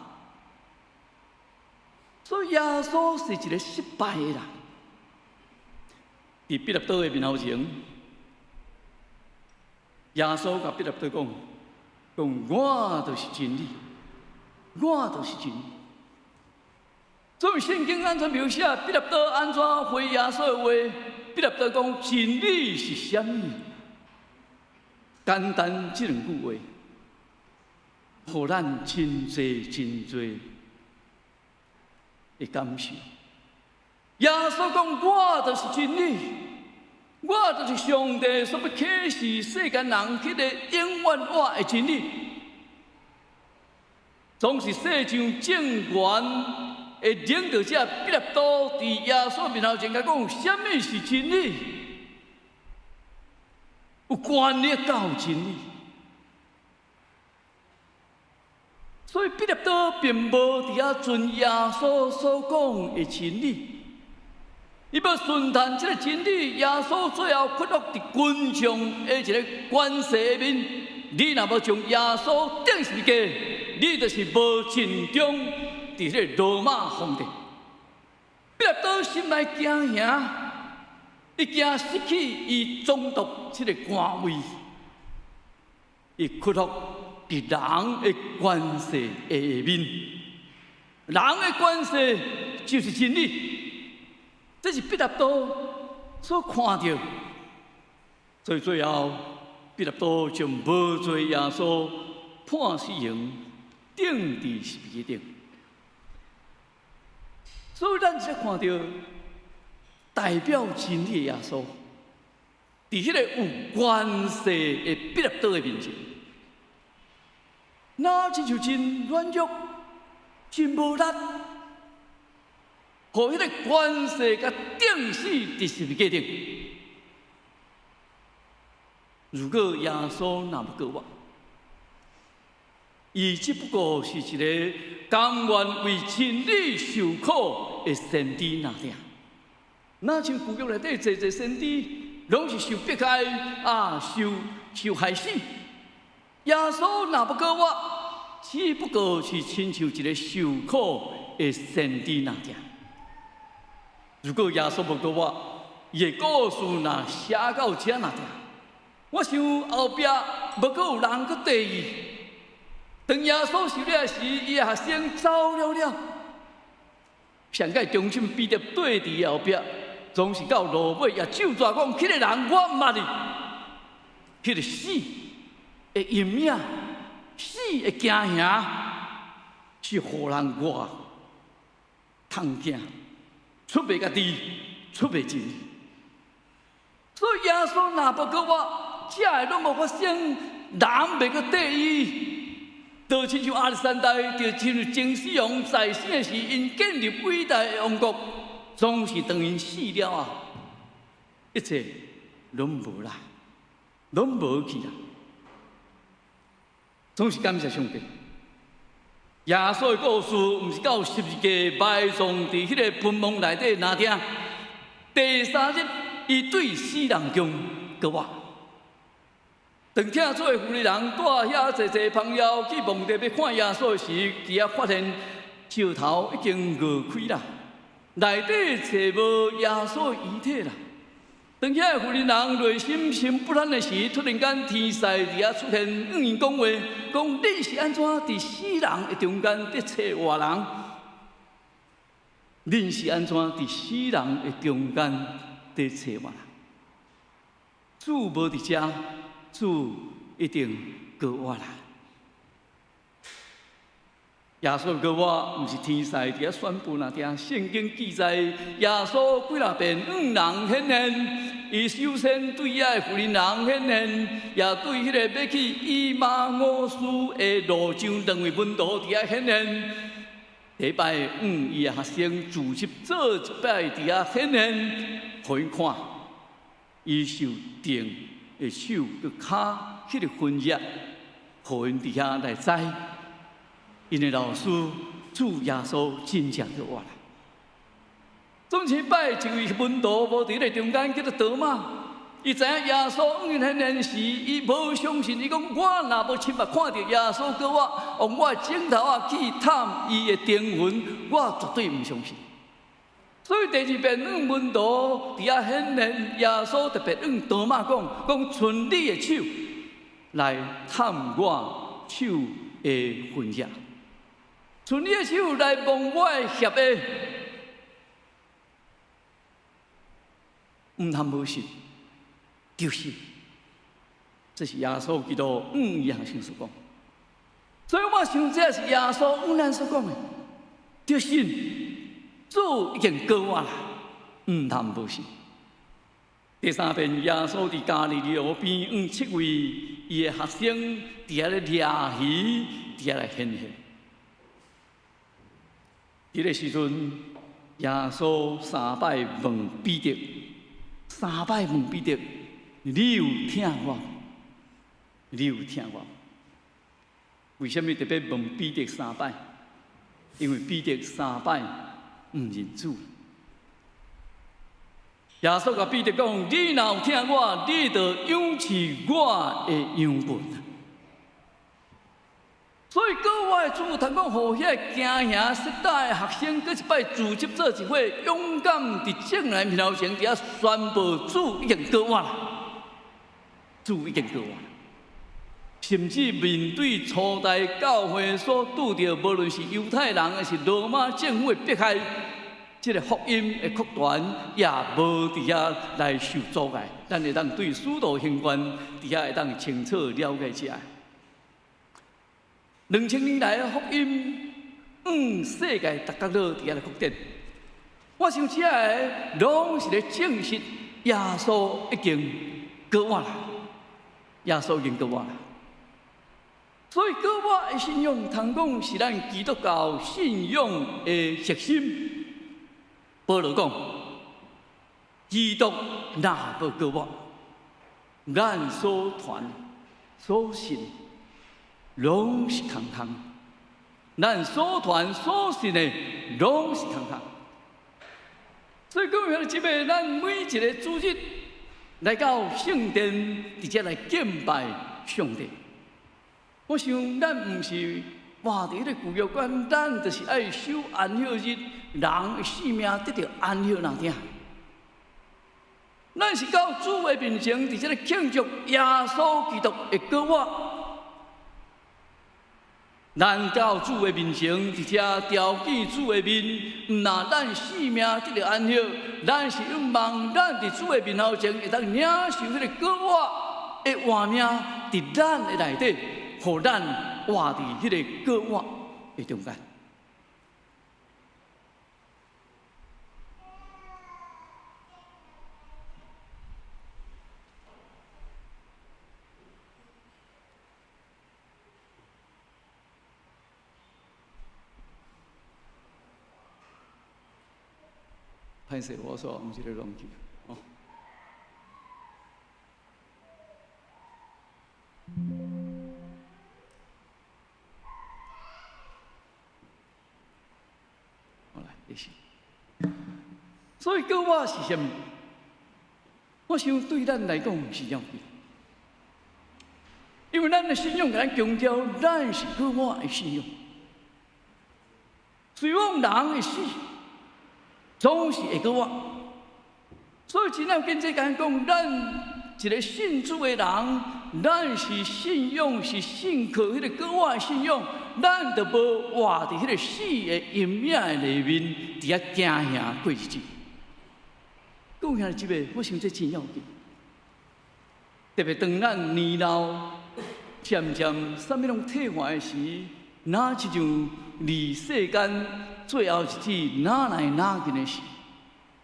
所以耶穌是一個失敗的人。佇彼拉多的面頭前，耶穌共彼拉多講：講我就是真理，我就是真理。所以聖經按怎描寫彼拉多按怎回耶穌的話？彼拉多講真理是啥物？簡單這兩句話，予咱真濟真濟的感受。耶穌講我就是真理，我就是上帝所欲啟示世間人彼个永遠活的真理。總是世上政權的領導者彼拉多佇耶穌面頭前共講，啥物是真理？有權力才有真理。所以彼拉多並無佇遐遵耶穌所講的真理，伊欲順趁這个真理，耶穌最後屈服佇群眾的一个權勢下面。你若無將耶穌釘十字架，你就是無盡忠佇這个羅馬皇帝。彼拉多心內驚嚇，伊驚失去伊總督這个官位，伊屈服佇人的權勢下面。人的權勢就是真理，這是彼拉多所看著，所以最後彼拉多將無罪耶穌判死刑，釘佇十字架頂。所以咱才看著代表真理的耶穌，佇彼個有權勢的彼拉多的面前，若親像真軟弱、真無力，予彼個權勢共釘死佇十字架頂。如果耶穌若無復活，伊只不過是一个甘願為真理受苦的先知爾爾。若像舊約內底濟濟先知，攏是受迫害啊，受害死。耶穌若無復活，只不過是親像一个受苦的先知爾爾。如果耶穌無復活，伊的故事若寫到遮爾爾，我想後壁無閣有人閣提伊。當耶穌受掠時，伊的學生走了了。上蓋忠心彼得綴佇後壁，總是到落尾也咒詛講：彼個人我毋捌伊。彼個死的陰影，死的驚嚇，是予人偌痛驚，出袂家己，出袂真。所以耶穌若無復活，這个攏無發生，人袂閣綴伊。就親像亞歷山大，就親像金絲王在生的時，𪜶建立偉大的王國，總是當𪜶死了後，一切攏無啦，攏無去啦。總是感謝上帝。耶穌的故事，毋是到十字架埋葬佇彼个墳墓內底爾爾。第三日，伊對死人中復活。當疼主的婦人帶遐濟濟香料去墓地欲看耶穌時，佇遐發現石頭已經挪開啦，內底揣無耶穌遺體啦。當遐個婦人內心心不安的時，突然間天使佇遐出現，向𪜶講話，講恁是按怎佇死人的中間佇揣活人？恁是按怎佇死人的中間佇揣活人？主無佇遮。主一定復活啦！耶穌復活，毋是天使佇遐宣布爾爾。聖經記載，耶穌幾若遍向人顯現，伊首先對遐個婦人顯現，也對彼個欲去以馬忤斯的路上兩位門徒佇遐顯現。第一擺向伊的學生自己做一擺佇遐顯現，予𪜶看，伊受釘的手佮跤彼个痕跡，予𪜶佇遐來知，𪜶的老師主耶穌真正復活啦。總是擺一位門徒無佇彼個中間，叫做多馬。伊知影耶穌向𪜶顯現時，伊無相信。伊講：我若無親目看著耶穌復活，用我的指頭仔去探伊的釘痕，我絕對毋相信。所以第二遍向門徒佇遐顯現，耶穌特別向多馬講：講伸你的手來探我手的痕跡，伸你的手來摸我的脅的，毋通無信，著信。這是耶穌基督向伊學生所講。所以我想這是耶穌向咱所講的，著信。主已經復活啦，毋通無信。第三遍，耶穌佇加利利湖邊，向七位伊的學生佇遐咧掠魚，佇遐來顯現。彼个時陣，耶穌三擺問彼得，三擺問彼得：你有疼我？你有疼我？為啥物特別問彼得三擺？因為彼得三擺毋認主。耶穌共彼得講：你若有疼我，你就養飼我的羊群。所以，閣活的主通講，予彼个驚嚇失膽的學生，閣一擺組織做一伙，勇敢佇眾人面頭前佇遐宣布主已經復活啦，主已經復活啦。甚至面對初代教會所拄著，無論是猶太人抑是羅馬政府的迫害，這个福音的擴傳也無佇遐來受阻礙。咱會當對使徒行傳佇遐會當清楚了解這。2000年來，福音向世界逐角落佇遐來擴展。我想這个攏是咧證實耶穌已經復活啦，耶穌已經復活啦。所以復活的信仰，通講是咱基督教信仰的核心。保羅講，基督若無復活，咱所傳所信攏是空空。咱所傳所信的攏是空空。所以各位兄弟姊妹，咱每一个主日來到聖殿，直接來敬拜上帝。我想咱毋是活佇彼个舊約觀，咱就是愛守安息日，人的性命得著安息若爾。咱是到主的面前，佇這个慶祝耶穌基督的復活。咱到主的面前，佇遮朝見主的面，毋但咱性命得著安息，咱是向望咱佇主的面頭前會當領受彼个復活的活命，佇咱的內底，予咱活佇彼个復活的中間。歹勢，我說毋是咧亂去哦。好來，繼續。所以，復活是啥物？我想對咱來講是要緊，因為咱的信仰共咱強調，咱是復活的信仰。雖講人會死，總是會復活。所以真要緊，這講講，咱一个信主的人，咱是信仰是信靠彼个復活的信仰，咱就無活佇彼个死的陰影的內面，佇遐驚嚇過日子。各位兄弟姊妹，我想這真要緊。特別當咱年老，漸漸啥物攏退化的時，若親像離世間最後日子，若來若近的時，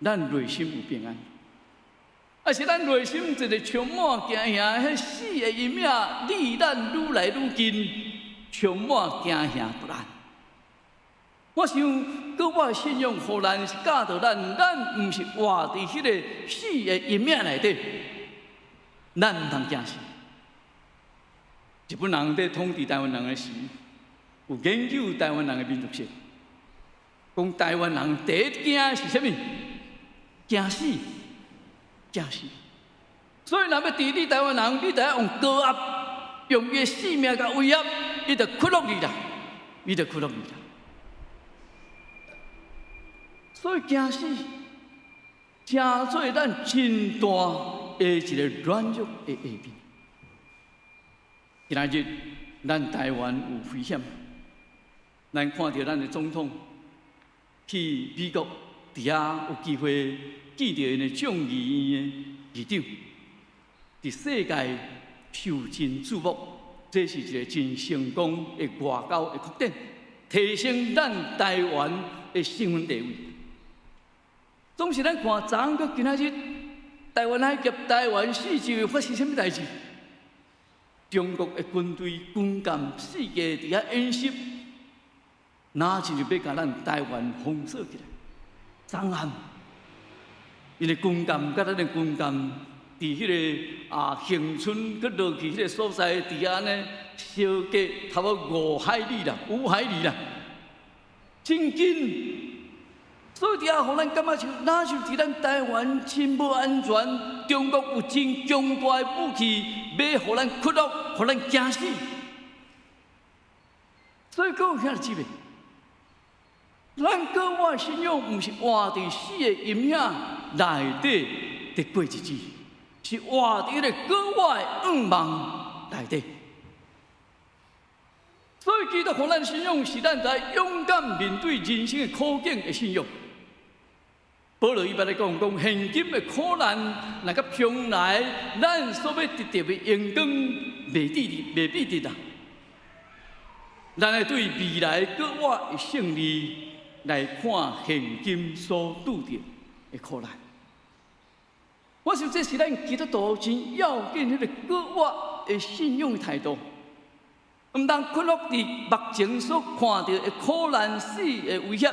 咱內心有平安。啊是咱內心一个充滿驚嚇，彼死的陰影離咱愈來愈近，充滿驚嚇不安。我想，閣我的信仰，予咱是教導咱，咱毋是活佇彼个死的陰影內底，咱毋通驚死。日本人佇統治台灣人的時，有研究台灣人的民族性，講台灣人第一驚是啥物？驚死，驚死。所以，若欲治理台灣人，你著愛用高壓，用伊的性命共威脅，伊就屈服你啦，伊就屈服你啦。所以驚死，成做咱真大的一个軟弱的下面。今仔日咱台灣有危險，咱看著咱的總統去美國，佇遐有機會見著𪜶的眾議院的議長，佇世界受真矚目，這是一个真成功的外交的擴展，提升咱台灣的身份地位。總是咱看昨昏閣今仔日，台灣海峽、台灣四周圍發生啥物代誌？中國的軍隊、軍艦四界佇遐演習，若親像欲共咱台灣封鎖起來。昨暗，𪜶的軍艦佮咱的軍艦，佇彼个恆春閣落去彼個所在，佇遐按呢相隔差不多5海里啦，5海里啦，真近。所以佇遐，予咱感覺像，若是佇咱台灣真無安全，中國有真強大的武器，欲予咱屈服，予咱驚死。所以各位兄弟姊妹，咱閣活的信仰，毋是活佇死的陰影內底佇過日子，是活佇彼个閣活的向望內底。所以基督予咱信仰，是咱在勇敢面對人生的苦境的信仰。保羅伊捌咧講，講現今的苦難，若佮將來咱所欲得著的榮光，袂比得，袂比得啦。咱愛對未來閣活的勝利來看現今所拄著的苦難。我想這是咱基督徒真要緊彼個閣活的信仰的態度，毋通屈服佇目前所看著的苦難死的威脅。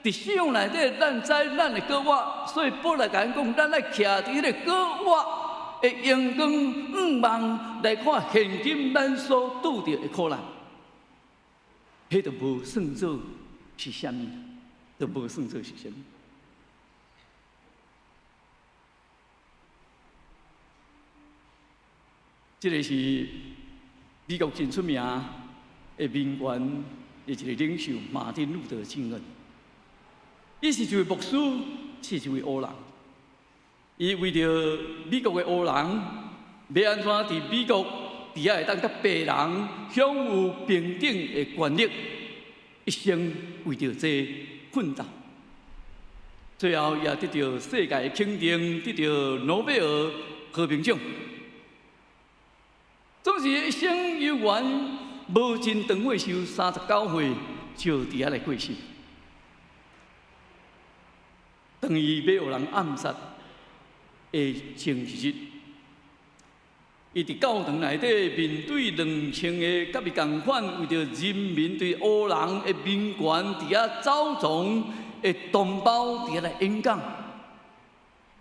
佇信仰內底，咱知咱會閣活，所以保羅共咱講，咱愛徛佇彼個閣活的榮光向望來看現今咱所拄著的苦難，彼就無算做是啥物，就無算做是啥物。這个是美國真出名的民權的一個領袖馬丁路德金恩，伊是一位牧師，是一位黑人。伊為著美國的黑人，欲按怎佇美國佇遐會當佮白人享有平等的權利，一生為著這奮鬥，最後也得著世界的肯定，得著諾貝爾和平獎。總是一生猶原無真長歲壽，39歲就佇遐來過身。當伊欲予人暗殺的前一日，伊佇教堂內底面對2000個佮伊仝款為著人民對黑人的民權佇遐走傱的同胞佇遐來演講。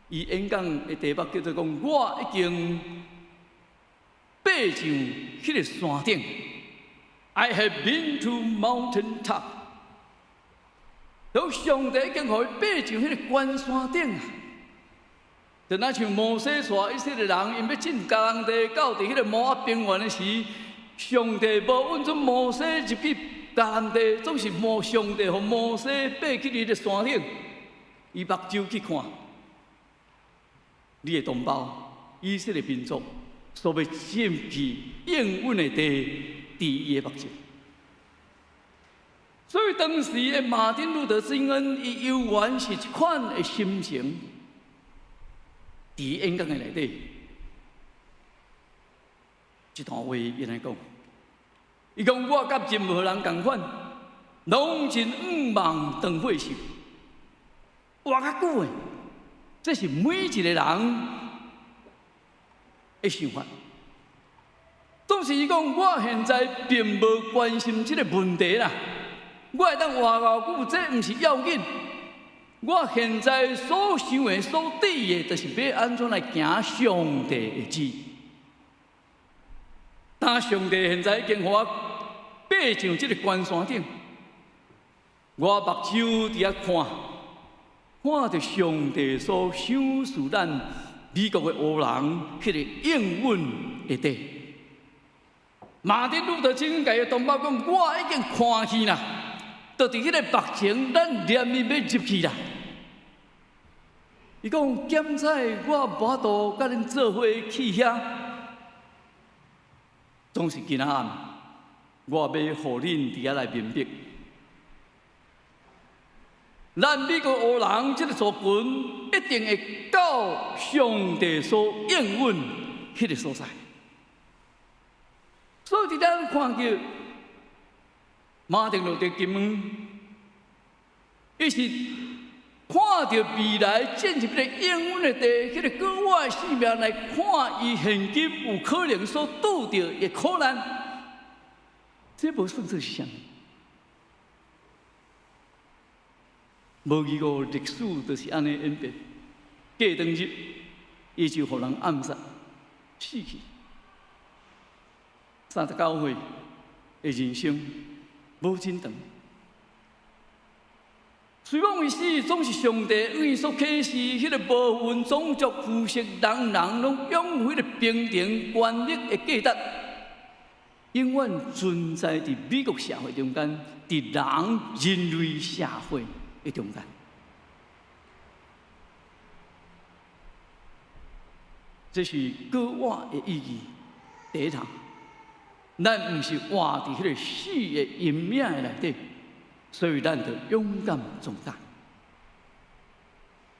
伊演講的題目叫做講：我已經爬上彼个山頂，I have been to mountain top。當上帝已經予伊爬上彼个懸山頂啊！就若像摩西帶以色列人，𪜶欲進迦南地，到佇彼个摩押平原的時，上帝無允准摩西入去迦南地，總是摩上帝予摩西爬去彼个山頂，伊目睭去看，你的同胞以色列民族。所欲進去應允的地，佇伊的目前。所以當時的馬丁路德金恩，伊猶原是一款的心情，佇演講的內底，這段話伊按呢講，伊講我佮任何人仝款，攏真向望長歲壽，活較久的，這是每一個人的想法，總是伊講，我現在並無關心這個問題啦。我會當活偌久，這毋是要緊。我現在所想的、所佇的，就是欲按怎來行上帝的旨。當上帝現在已經予我爬上這個懸山頂，我目睭佇遐看，看著上帝所賞賜咱美國的黑人，彼个應允的地。馬丁路德金共伊的同胞講：我已經看去啦，就佇彼个目前，咱連伊欲入去啦。伊講：檢彩我無法度佮恁做伙去遐，總是今仔暗，我欲予恁佇遐來明白。咱美國黑人這个族群一定會到上帝所應允彼个所在。所以佇咱看見馬丁路德金恩，伊是看著未來進入彼個應允的地，彼个閣活的生命來看伊現今有可能所拄著的苦難，這無算做是啥物？無疑個歷史就是按呢演變。過當日，伊就予人暗殺死去。39歲的人生無真長。雖罔伊死，總是上帝為伊所啟示，彼个無分種族、膚色，人人攏擁有彼個平等權利的價值，永遠存在佇美國社會中間，佇人人類社會的中間。這是閣活的意義。第一項，咱毋是活佇彼个死的陰影的內底，所以咱著勇敢壯膽。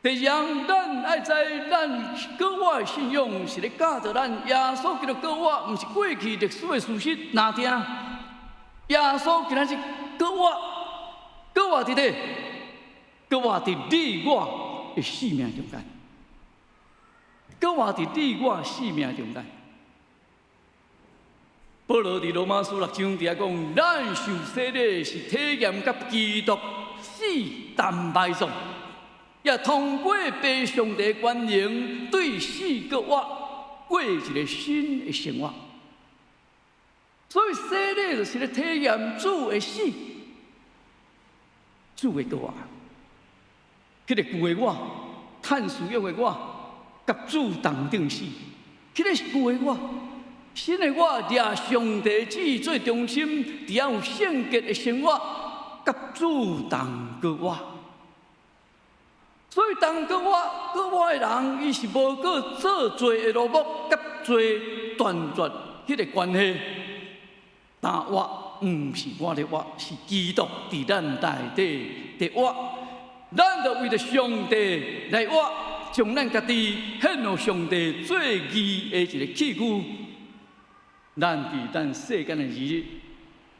第二項，咱愛知咱閣活的信仰是咧教導咱耶穌基督閣活，毋是過去歷史的事實。若聽耶穌今仔日閣活，閣活佇咧，閣活佇你我的生命中間，閣活佇你我生命中間。保羅佇羅馬書六章佇遐講，咱受洗禮是體驗佮基督死同埋葬，也通過父上帝權能對死閣活，過一个新的生活。所以洗禮就是咧體驗主的死，主的閣活。彼个舊的我，趁私欲的我，佮主同釘死，彼个是舊的我。新的我，掠上帝旨意做中心，佇遐有聖潔的生活，佮主同閣活。所以同閣活閣活的人，伊是無閣做罪的奴僕，佮罪斷絕彼个關係。但活毋是我咧活，是基督佇咱內底佇活。咱就為著上帝來活，將咱家己獻予上帝做義的一个器具。咱佇咱世間的日子，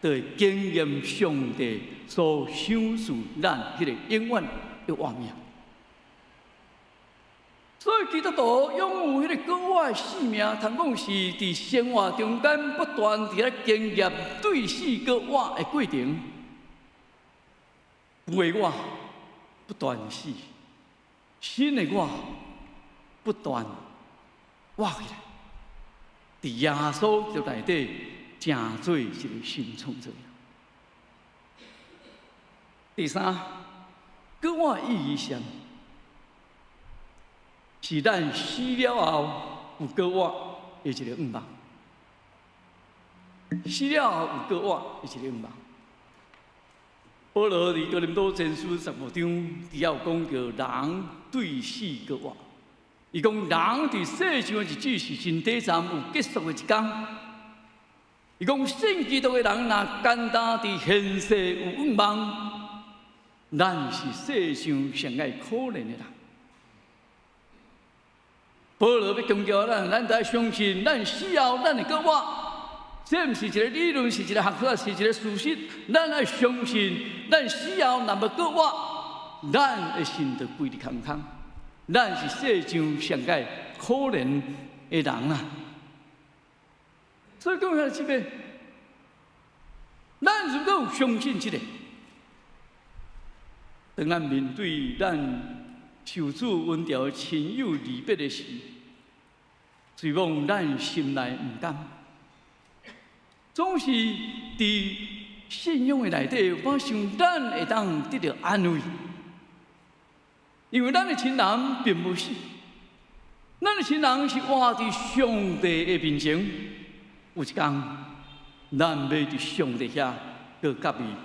就會經驗上帝所賞賜咱彼个永遠的活命。所以基督徒擁有彼个閣活的生命，通講是佇生活中間不斷佇咧經驗對死閣活的過程。舊的我不斷死，新的我不斷活起來。佇耶穌基督內底，成做一個新創造。第三，閣活意義是啥？是咱死了後有閣活的一个願望。死了後有閣活的一个願望。保羅佇哥林多前書15章，佇遐有講著人對死閣活。伊講人佇世上的日子是真短暫，有結束的一工。伊講信基督的人，若簡單佇現世有願望，咱是世上上愛可憐的人。保羅欲強調咱，咱著愛相信，咱死後咱會閣活。這毋是一个理論，是一个學說，是一个事實。咱愛相信，咱死後若欲閣活，咱的心就歸佇空空。咱是世上上蓋可憐的人啊！所以講下這个，咱如果有相信這个，當咱面對咱受主恩召的親友離別的時，雖罔咱心內毋甘，總是佇信仰的內底，我想咱會當得著安慰。因為咱的親人並無死，咱的親人是活佇上帝的面前。有一工，咱欲佇上帝遐，閣佮伊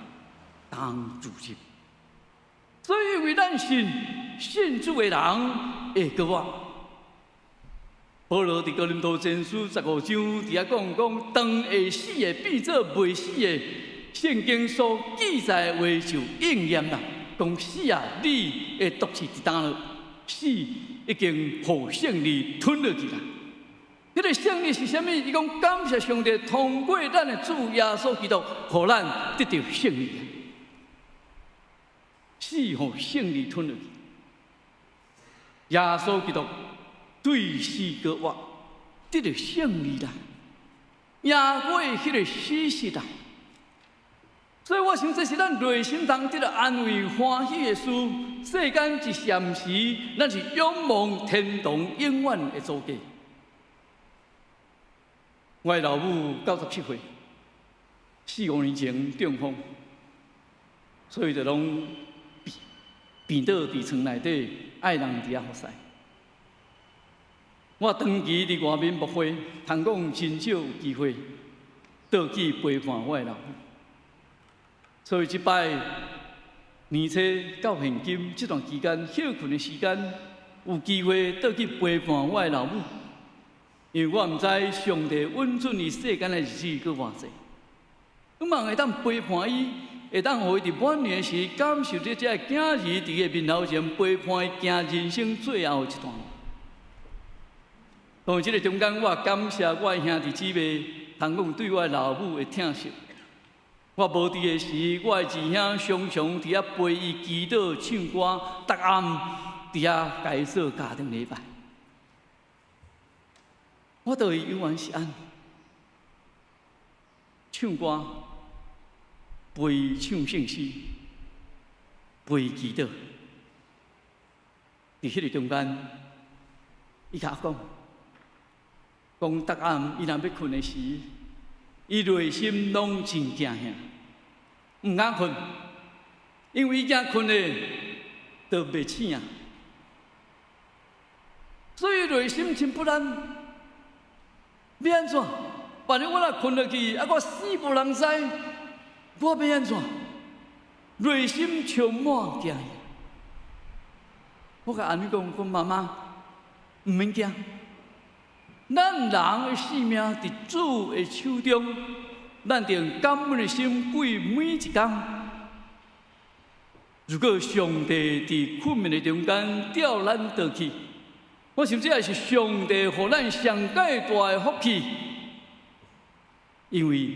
同住入。所以，因為咱信信主的人會閣活。保羅佇哥林多前書15章佇遐講講，當會死的變做袂死的，聖經所記載的話就應驗啦。講死啊，你的毒刺佇佗落？死已經予勝利吞落去啦。彼个勝利是啥物？伊講感謝上帝，通過咱的主耶穌基督，予咱得著勝利。死予勝利吞落去。耶穌基督對死閣活，得著勝利啦，贏過彼个死實啦。所以我想，這是咱內心當得著安慰、歡喜的事。世間一暫時，咱是仰望天堂永遠的祖家。我的老母97歲，四五年前中風，所以就攏病倒佇床內底，愛人佇遐服侍。我長期佇外面牧會，通講真少有機會倒去陪伴我的老母。所以這擺年初到現今這段期間歇睏的時間，有機會倒去陪伴我的老母，因為我毋知上帝允准伊世間的日子閣偌濟，希望會當陪伴伊，會當予伊佇晚年時感受著這个囝兒佇伊面頭前陪伴伊行人生最後一段路。當然，這个中間，我感謝我的兄弟姊妹，通講對我的老母的疼惜。我無佇的時，我的二兄常常佇遐陪伊祈禱、唱歌，逐暗佇遐共伊做家庭禮拜。我對伊猶原是按呢，唱歌、陪伊唱聖詩、陪伊祈禱。佇彼個中間，伊共我講，講逐暗伊若欲睏的時，伊內心攏真驚嚇，毋敢睏，因為伊驚睏咧就袂醒啊，所以內心真不安。欲按怎？萬一我若睏落去，啊，我死無人知，我欲按怎？內心充滿驚嚇。我共阿女講，講媽媽，毋免驚。咱人的性命佇主的手中，咱著用感恩的心過每一工。如果上帝佇困眠的中間叫咱倒去，我想這也是上帝予咱上蓋大的福氣，因為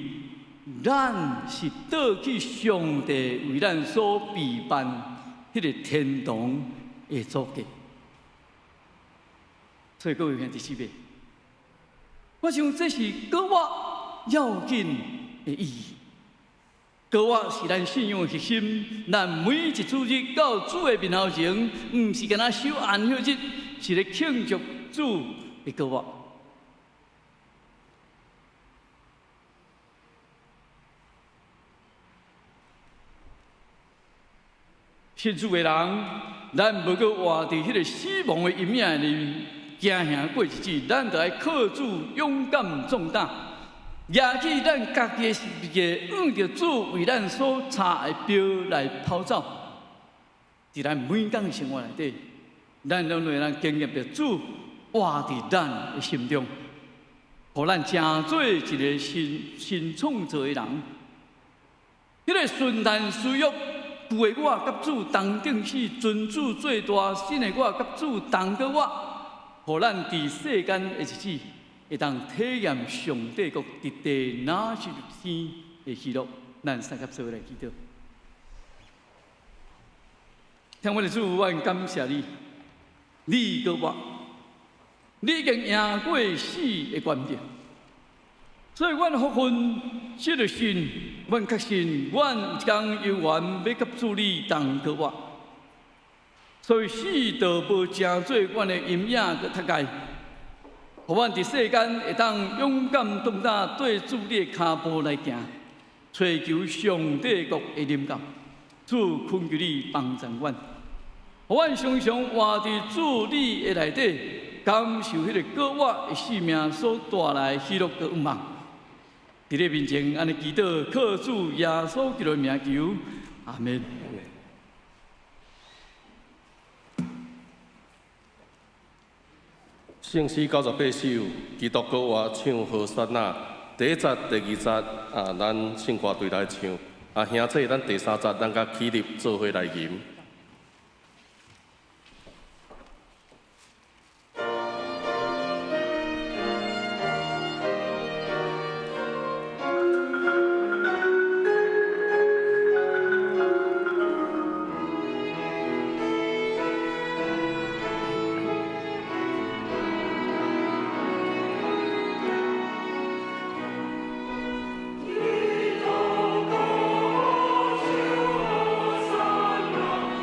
咱是倒去上帝為咱所備辦彼个天堂的祖國。所以各位兄弟姊妹，我想這是閣活要緊的意義。閣活是咱信仰的核心，咱每一主日到主的面頭前，毋是干焦守安息日，是咧慶祝主的閣活。信主的人，咱無閣活佇彼个死亡的陰影裡面，驚嚇過日子，咱著愛靠主勇敢壯膽，舉起咱家己的十字架，向著主為咱所插的標來跑走。佇咱每工的生活內底，咱攏會當經驗著主活佇咱的心中，予咱成做一个新新創造的人。彼个順從私欲，舊的我佮主同釘死，尊主做大，新的我佮主同閣活，予咱佇世間的日子，會當體驗上帝國佇地若是天的喜樂。咱三佮做伙來祈禱。疼阮的主，阮感謝你，你閣活，你已經贏過死的權柄，所以阮福分這个信，阮確信，阮有一工猶原欲佮主你同閣活，所以死就無成做阮的陰影閣窒礙，予阮佇世間會當勇敢壯膽對主你的跤步來行，追求上帝國的臨到。主懇求你幫助阮，予阮常常活佇主你的內底，感受彼个閣活的生命所帶來的喜樂佮盼望。佇你面前按呢祈禱，靠主耶穌基督的名求，阿們。聖詩98首，基督閣活唱和散那，第一節、第二節啊，咱聖歌隊來唱。啊，兄姊，咱第三節，咱共起立做伙來吟。基督復活，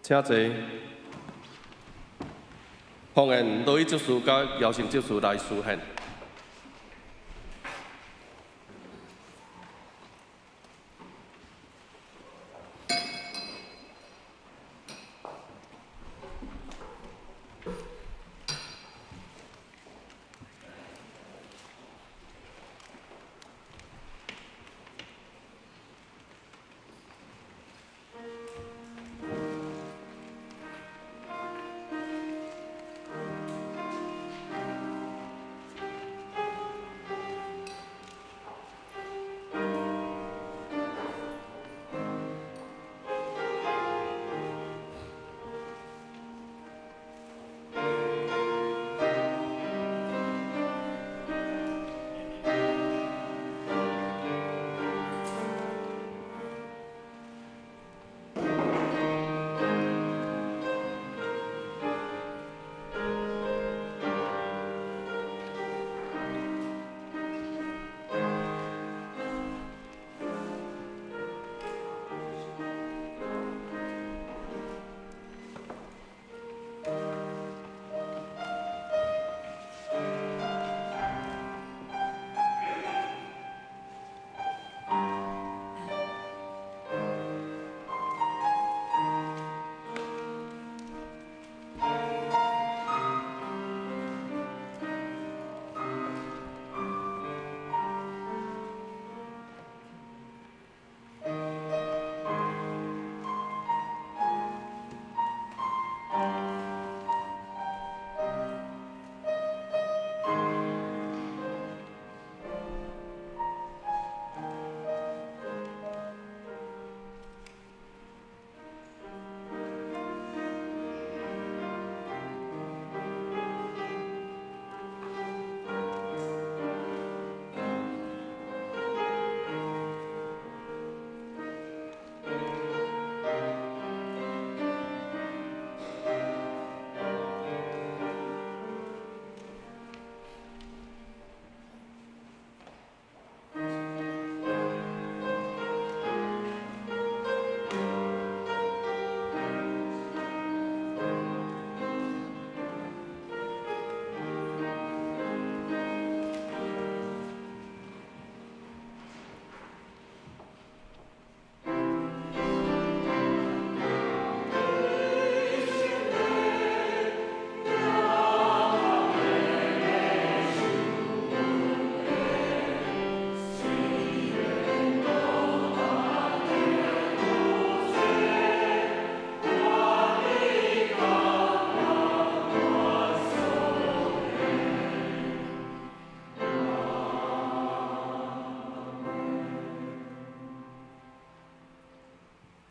請坐。歡迎羅伊執事佮姚成執事來司獻。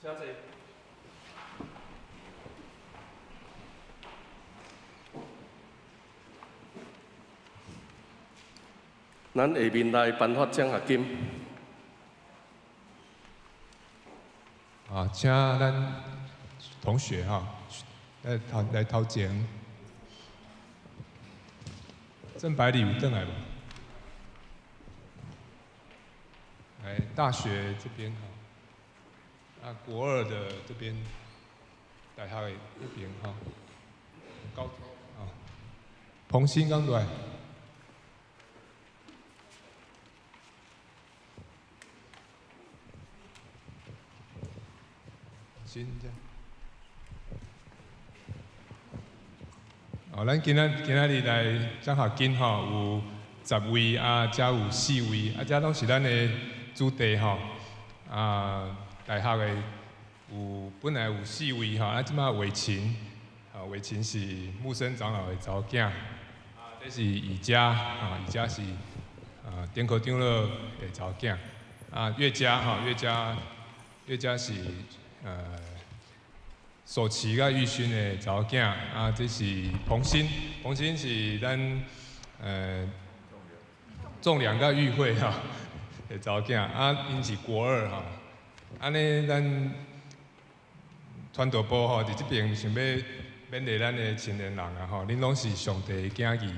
請坐。咱下面來頒發獎學金。啊，請咱同學哈，來頭來頭前。鄭百里有轉來無？來大學這邊哈。啊，國二的這邊，大學的那邊哈，高啊，彭鑫剛來，新這樣。哦，咱今仔今仔日來獎學金吼，有十位啊，遮有四位，啊，這攏是咱的子弟吼，啊。大學的有本來有四位吼，啊，這擺偉勤，啊，偉勤是木生長老的查某囝，啊，這是以嘉，啊，以嘉是啊，頂科長老的查某囝，啊，月佳吼，月佳，月佳是索琪佮玉薰的查某囝，啊，這是彭鑫，彭鑫是咱仲良佮玉慧吼的查某囝，啊，𪜶是國二吼。按呢，咱傳道部吼，佇這爿想欲勉勵咱的青年人啊吼，恁攏是上帝的囝兒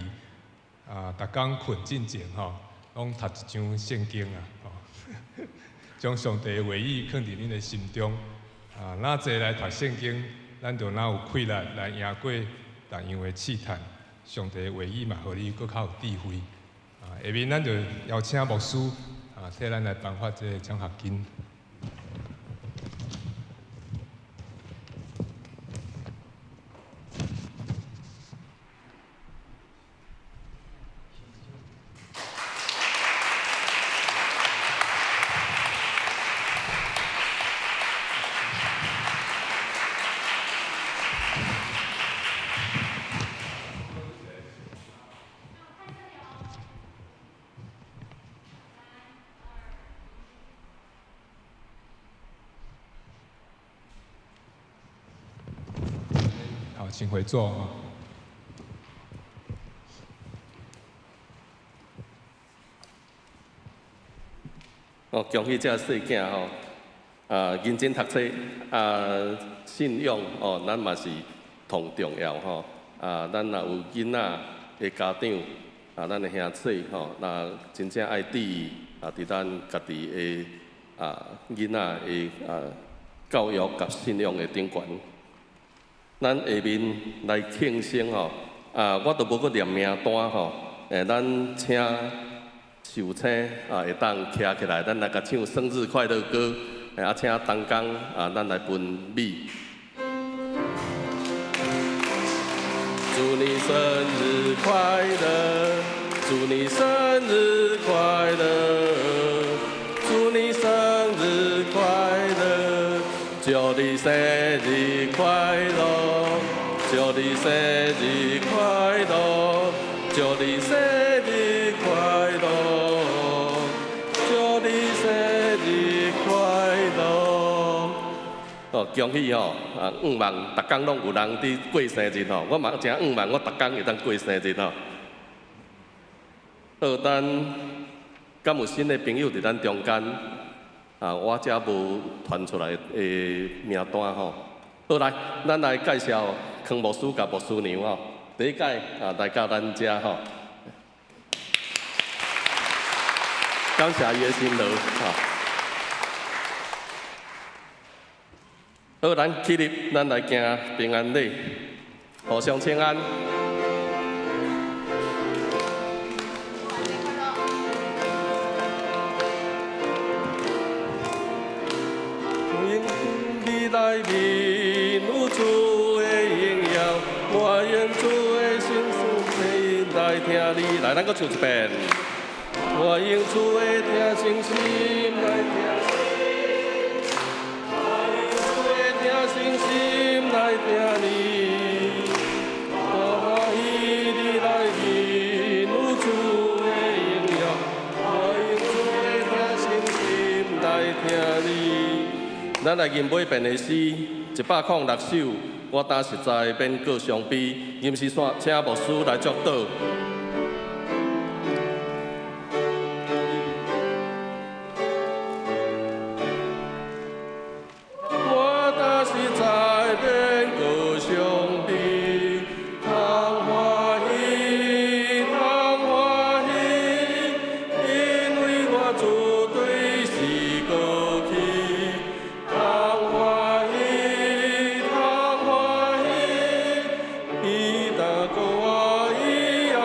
啊，逐工睏進前吼，攏讀一章聖經啊，吼，將上帝的話語囥佇恁的心中啊，若濟來讀聖經，咱就若有氣力來贏過逐樣的試探。上帝話語嘛，予你閣較有智慧。啊，下面咱就邀請牧師啊，替咱來頒發這个獎學金。好，請回座啊。哦，恭喜這个細囝吼，啊，認真讀冊，啊，信仰哦，咱嘛是同重要吼，啊，咱若有囡仔的家長，啊，咱的兄弟吼，若真正愛注意啊，佇咱家己的啊囡仔的啊教育佮信仰的頂懸。咱下面來慶生吼，啊，我都無閣念名單吼，咱請壽星啊會當徛起來，咱來共唱生日快樂歌，啊，請同工啊，咱來分米。祝你生日快樂，祝你生日快樂，祝你生日快樂，祝你生日快樂，祝你生日快樂，祝你生日快樂，祝你生日快樂。哦，恭喜吼！啊，願望逐工攏有人佇過生日吼，我嘛誠願望我逐工會當過生日吼。好，咱敢有新的朋友佇咱中間？啊，我遮無傳出來的名單吼。好來，咱來介紹康牧師佮牧師娘吼。第一屆啊，來到咱遮吼，感謝伊的辛勞吼。好，咱起立，咱來行平安禮，互相請安。你內面有主的榮耀，我用主的心思來聽你。來，咱閣唱一遍。我用主的疼惜心來聽你，我用主的疼惜心來聽你。我歡喜你內面有主的榮耀，我用主的疼惜心來聽你。咱來吟尾遍的詩，106首，我當實在免閣傷悲。吟詩線，請牧師來祝禱。我當實在免閣傷悲，通歡喜，通歡喜，因為我主對死過去。通歡喜，通歡喜，伊當顧我以後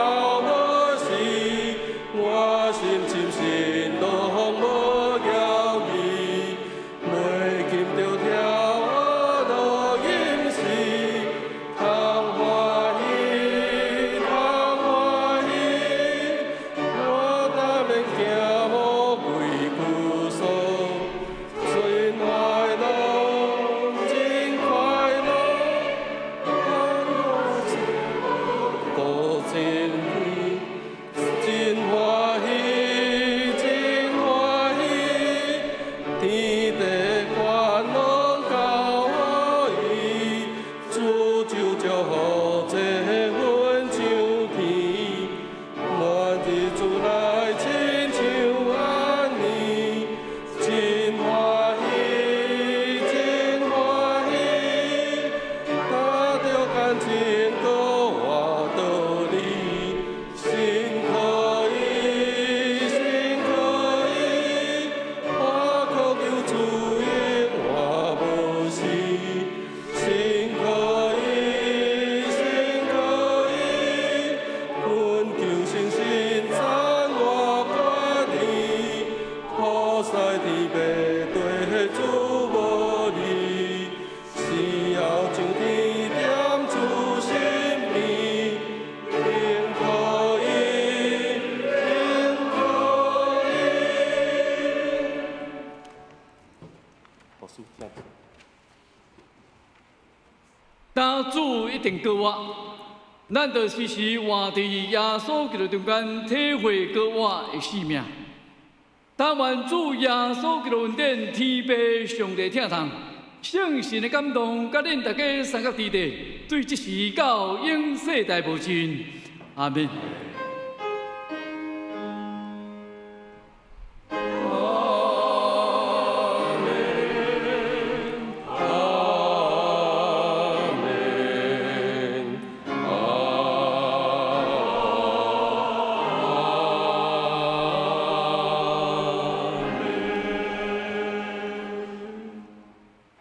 但主一定膏我，咱就時時活佇耶穌基督中間，體會膏我的使命。但願主耶穌基督恩典，天父上帝疼痛，聖神的感動，佮恁大家三甲弟弟，對這時到永世代無盡。阿門。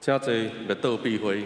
請坐，默禱閉會。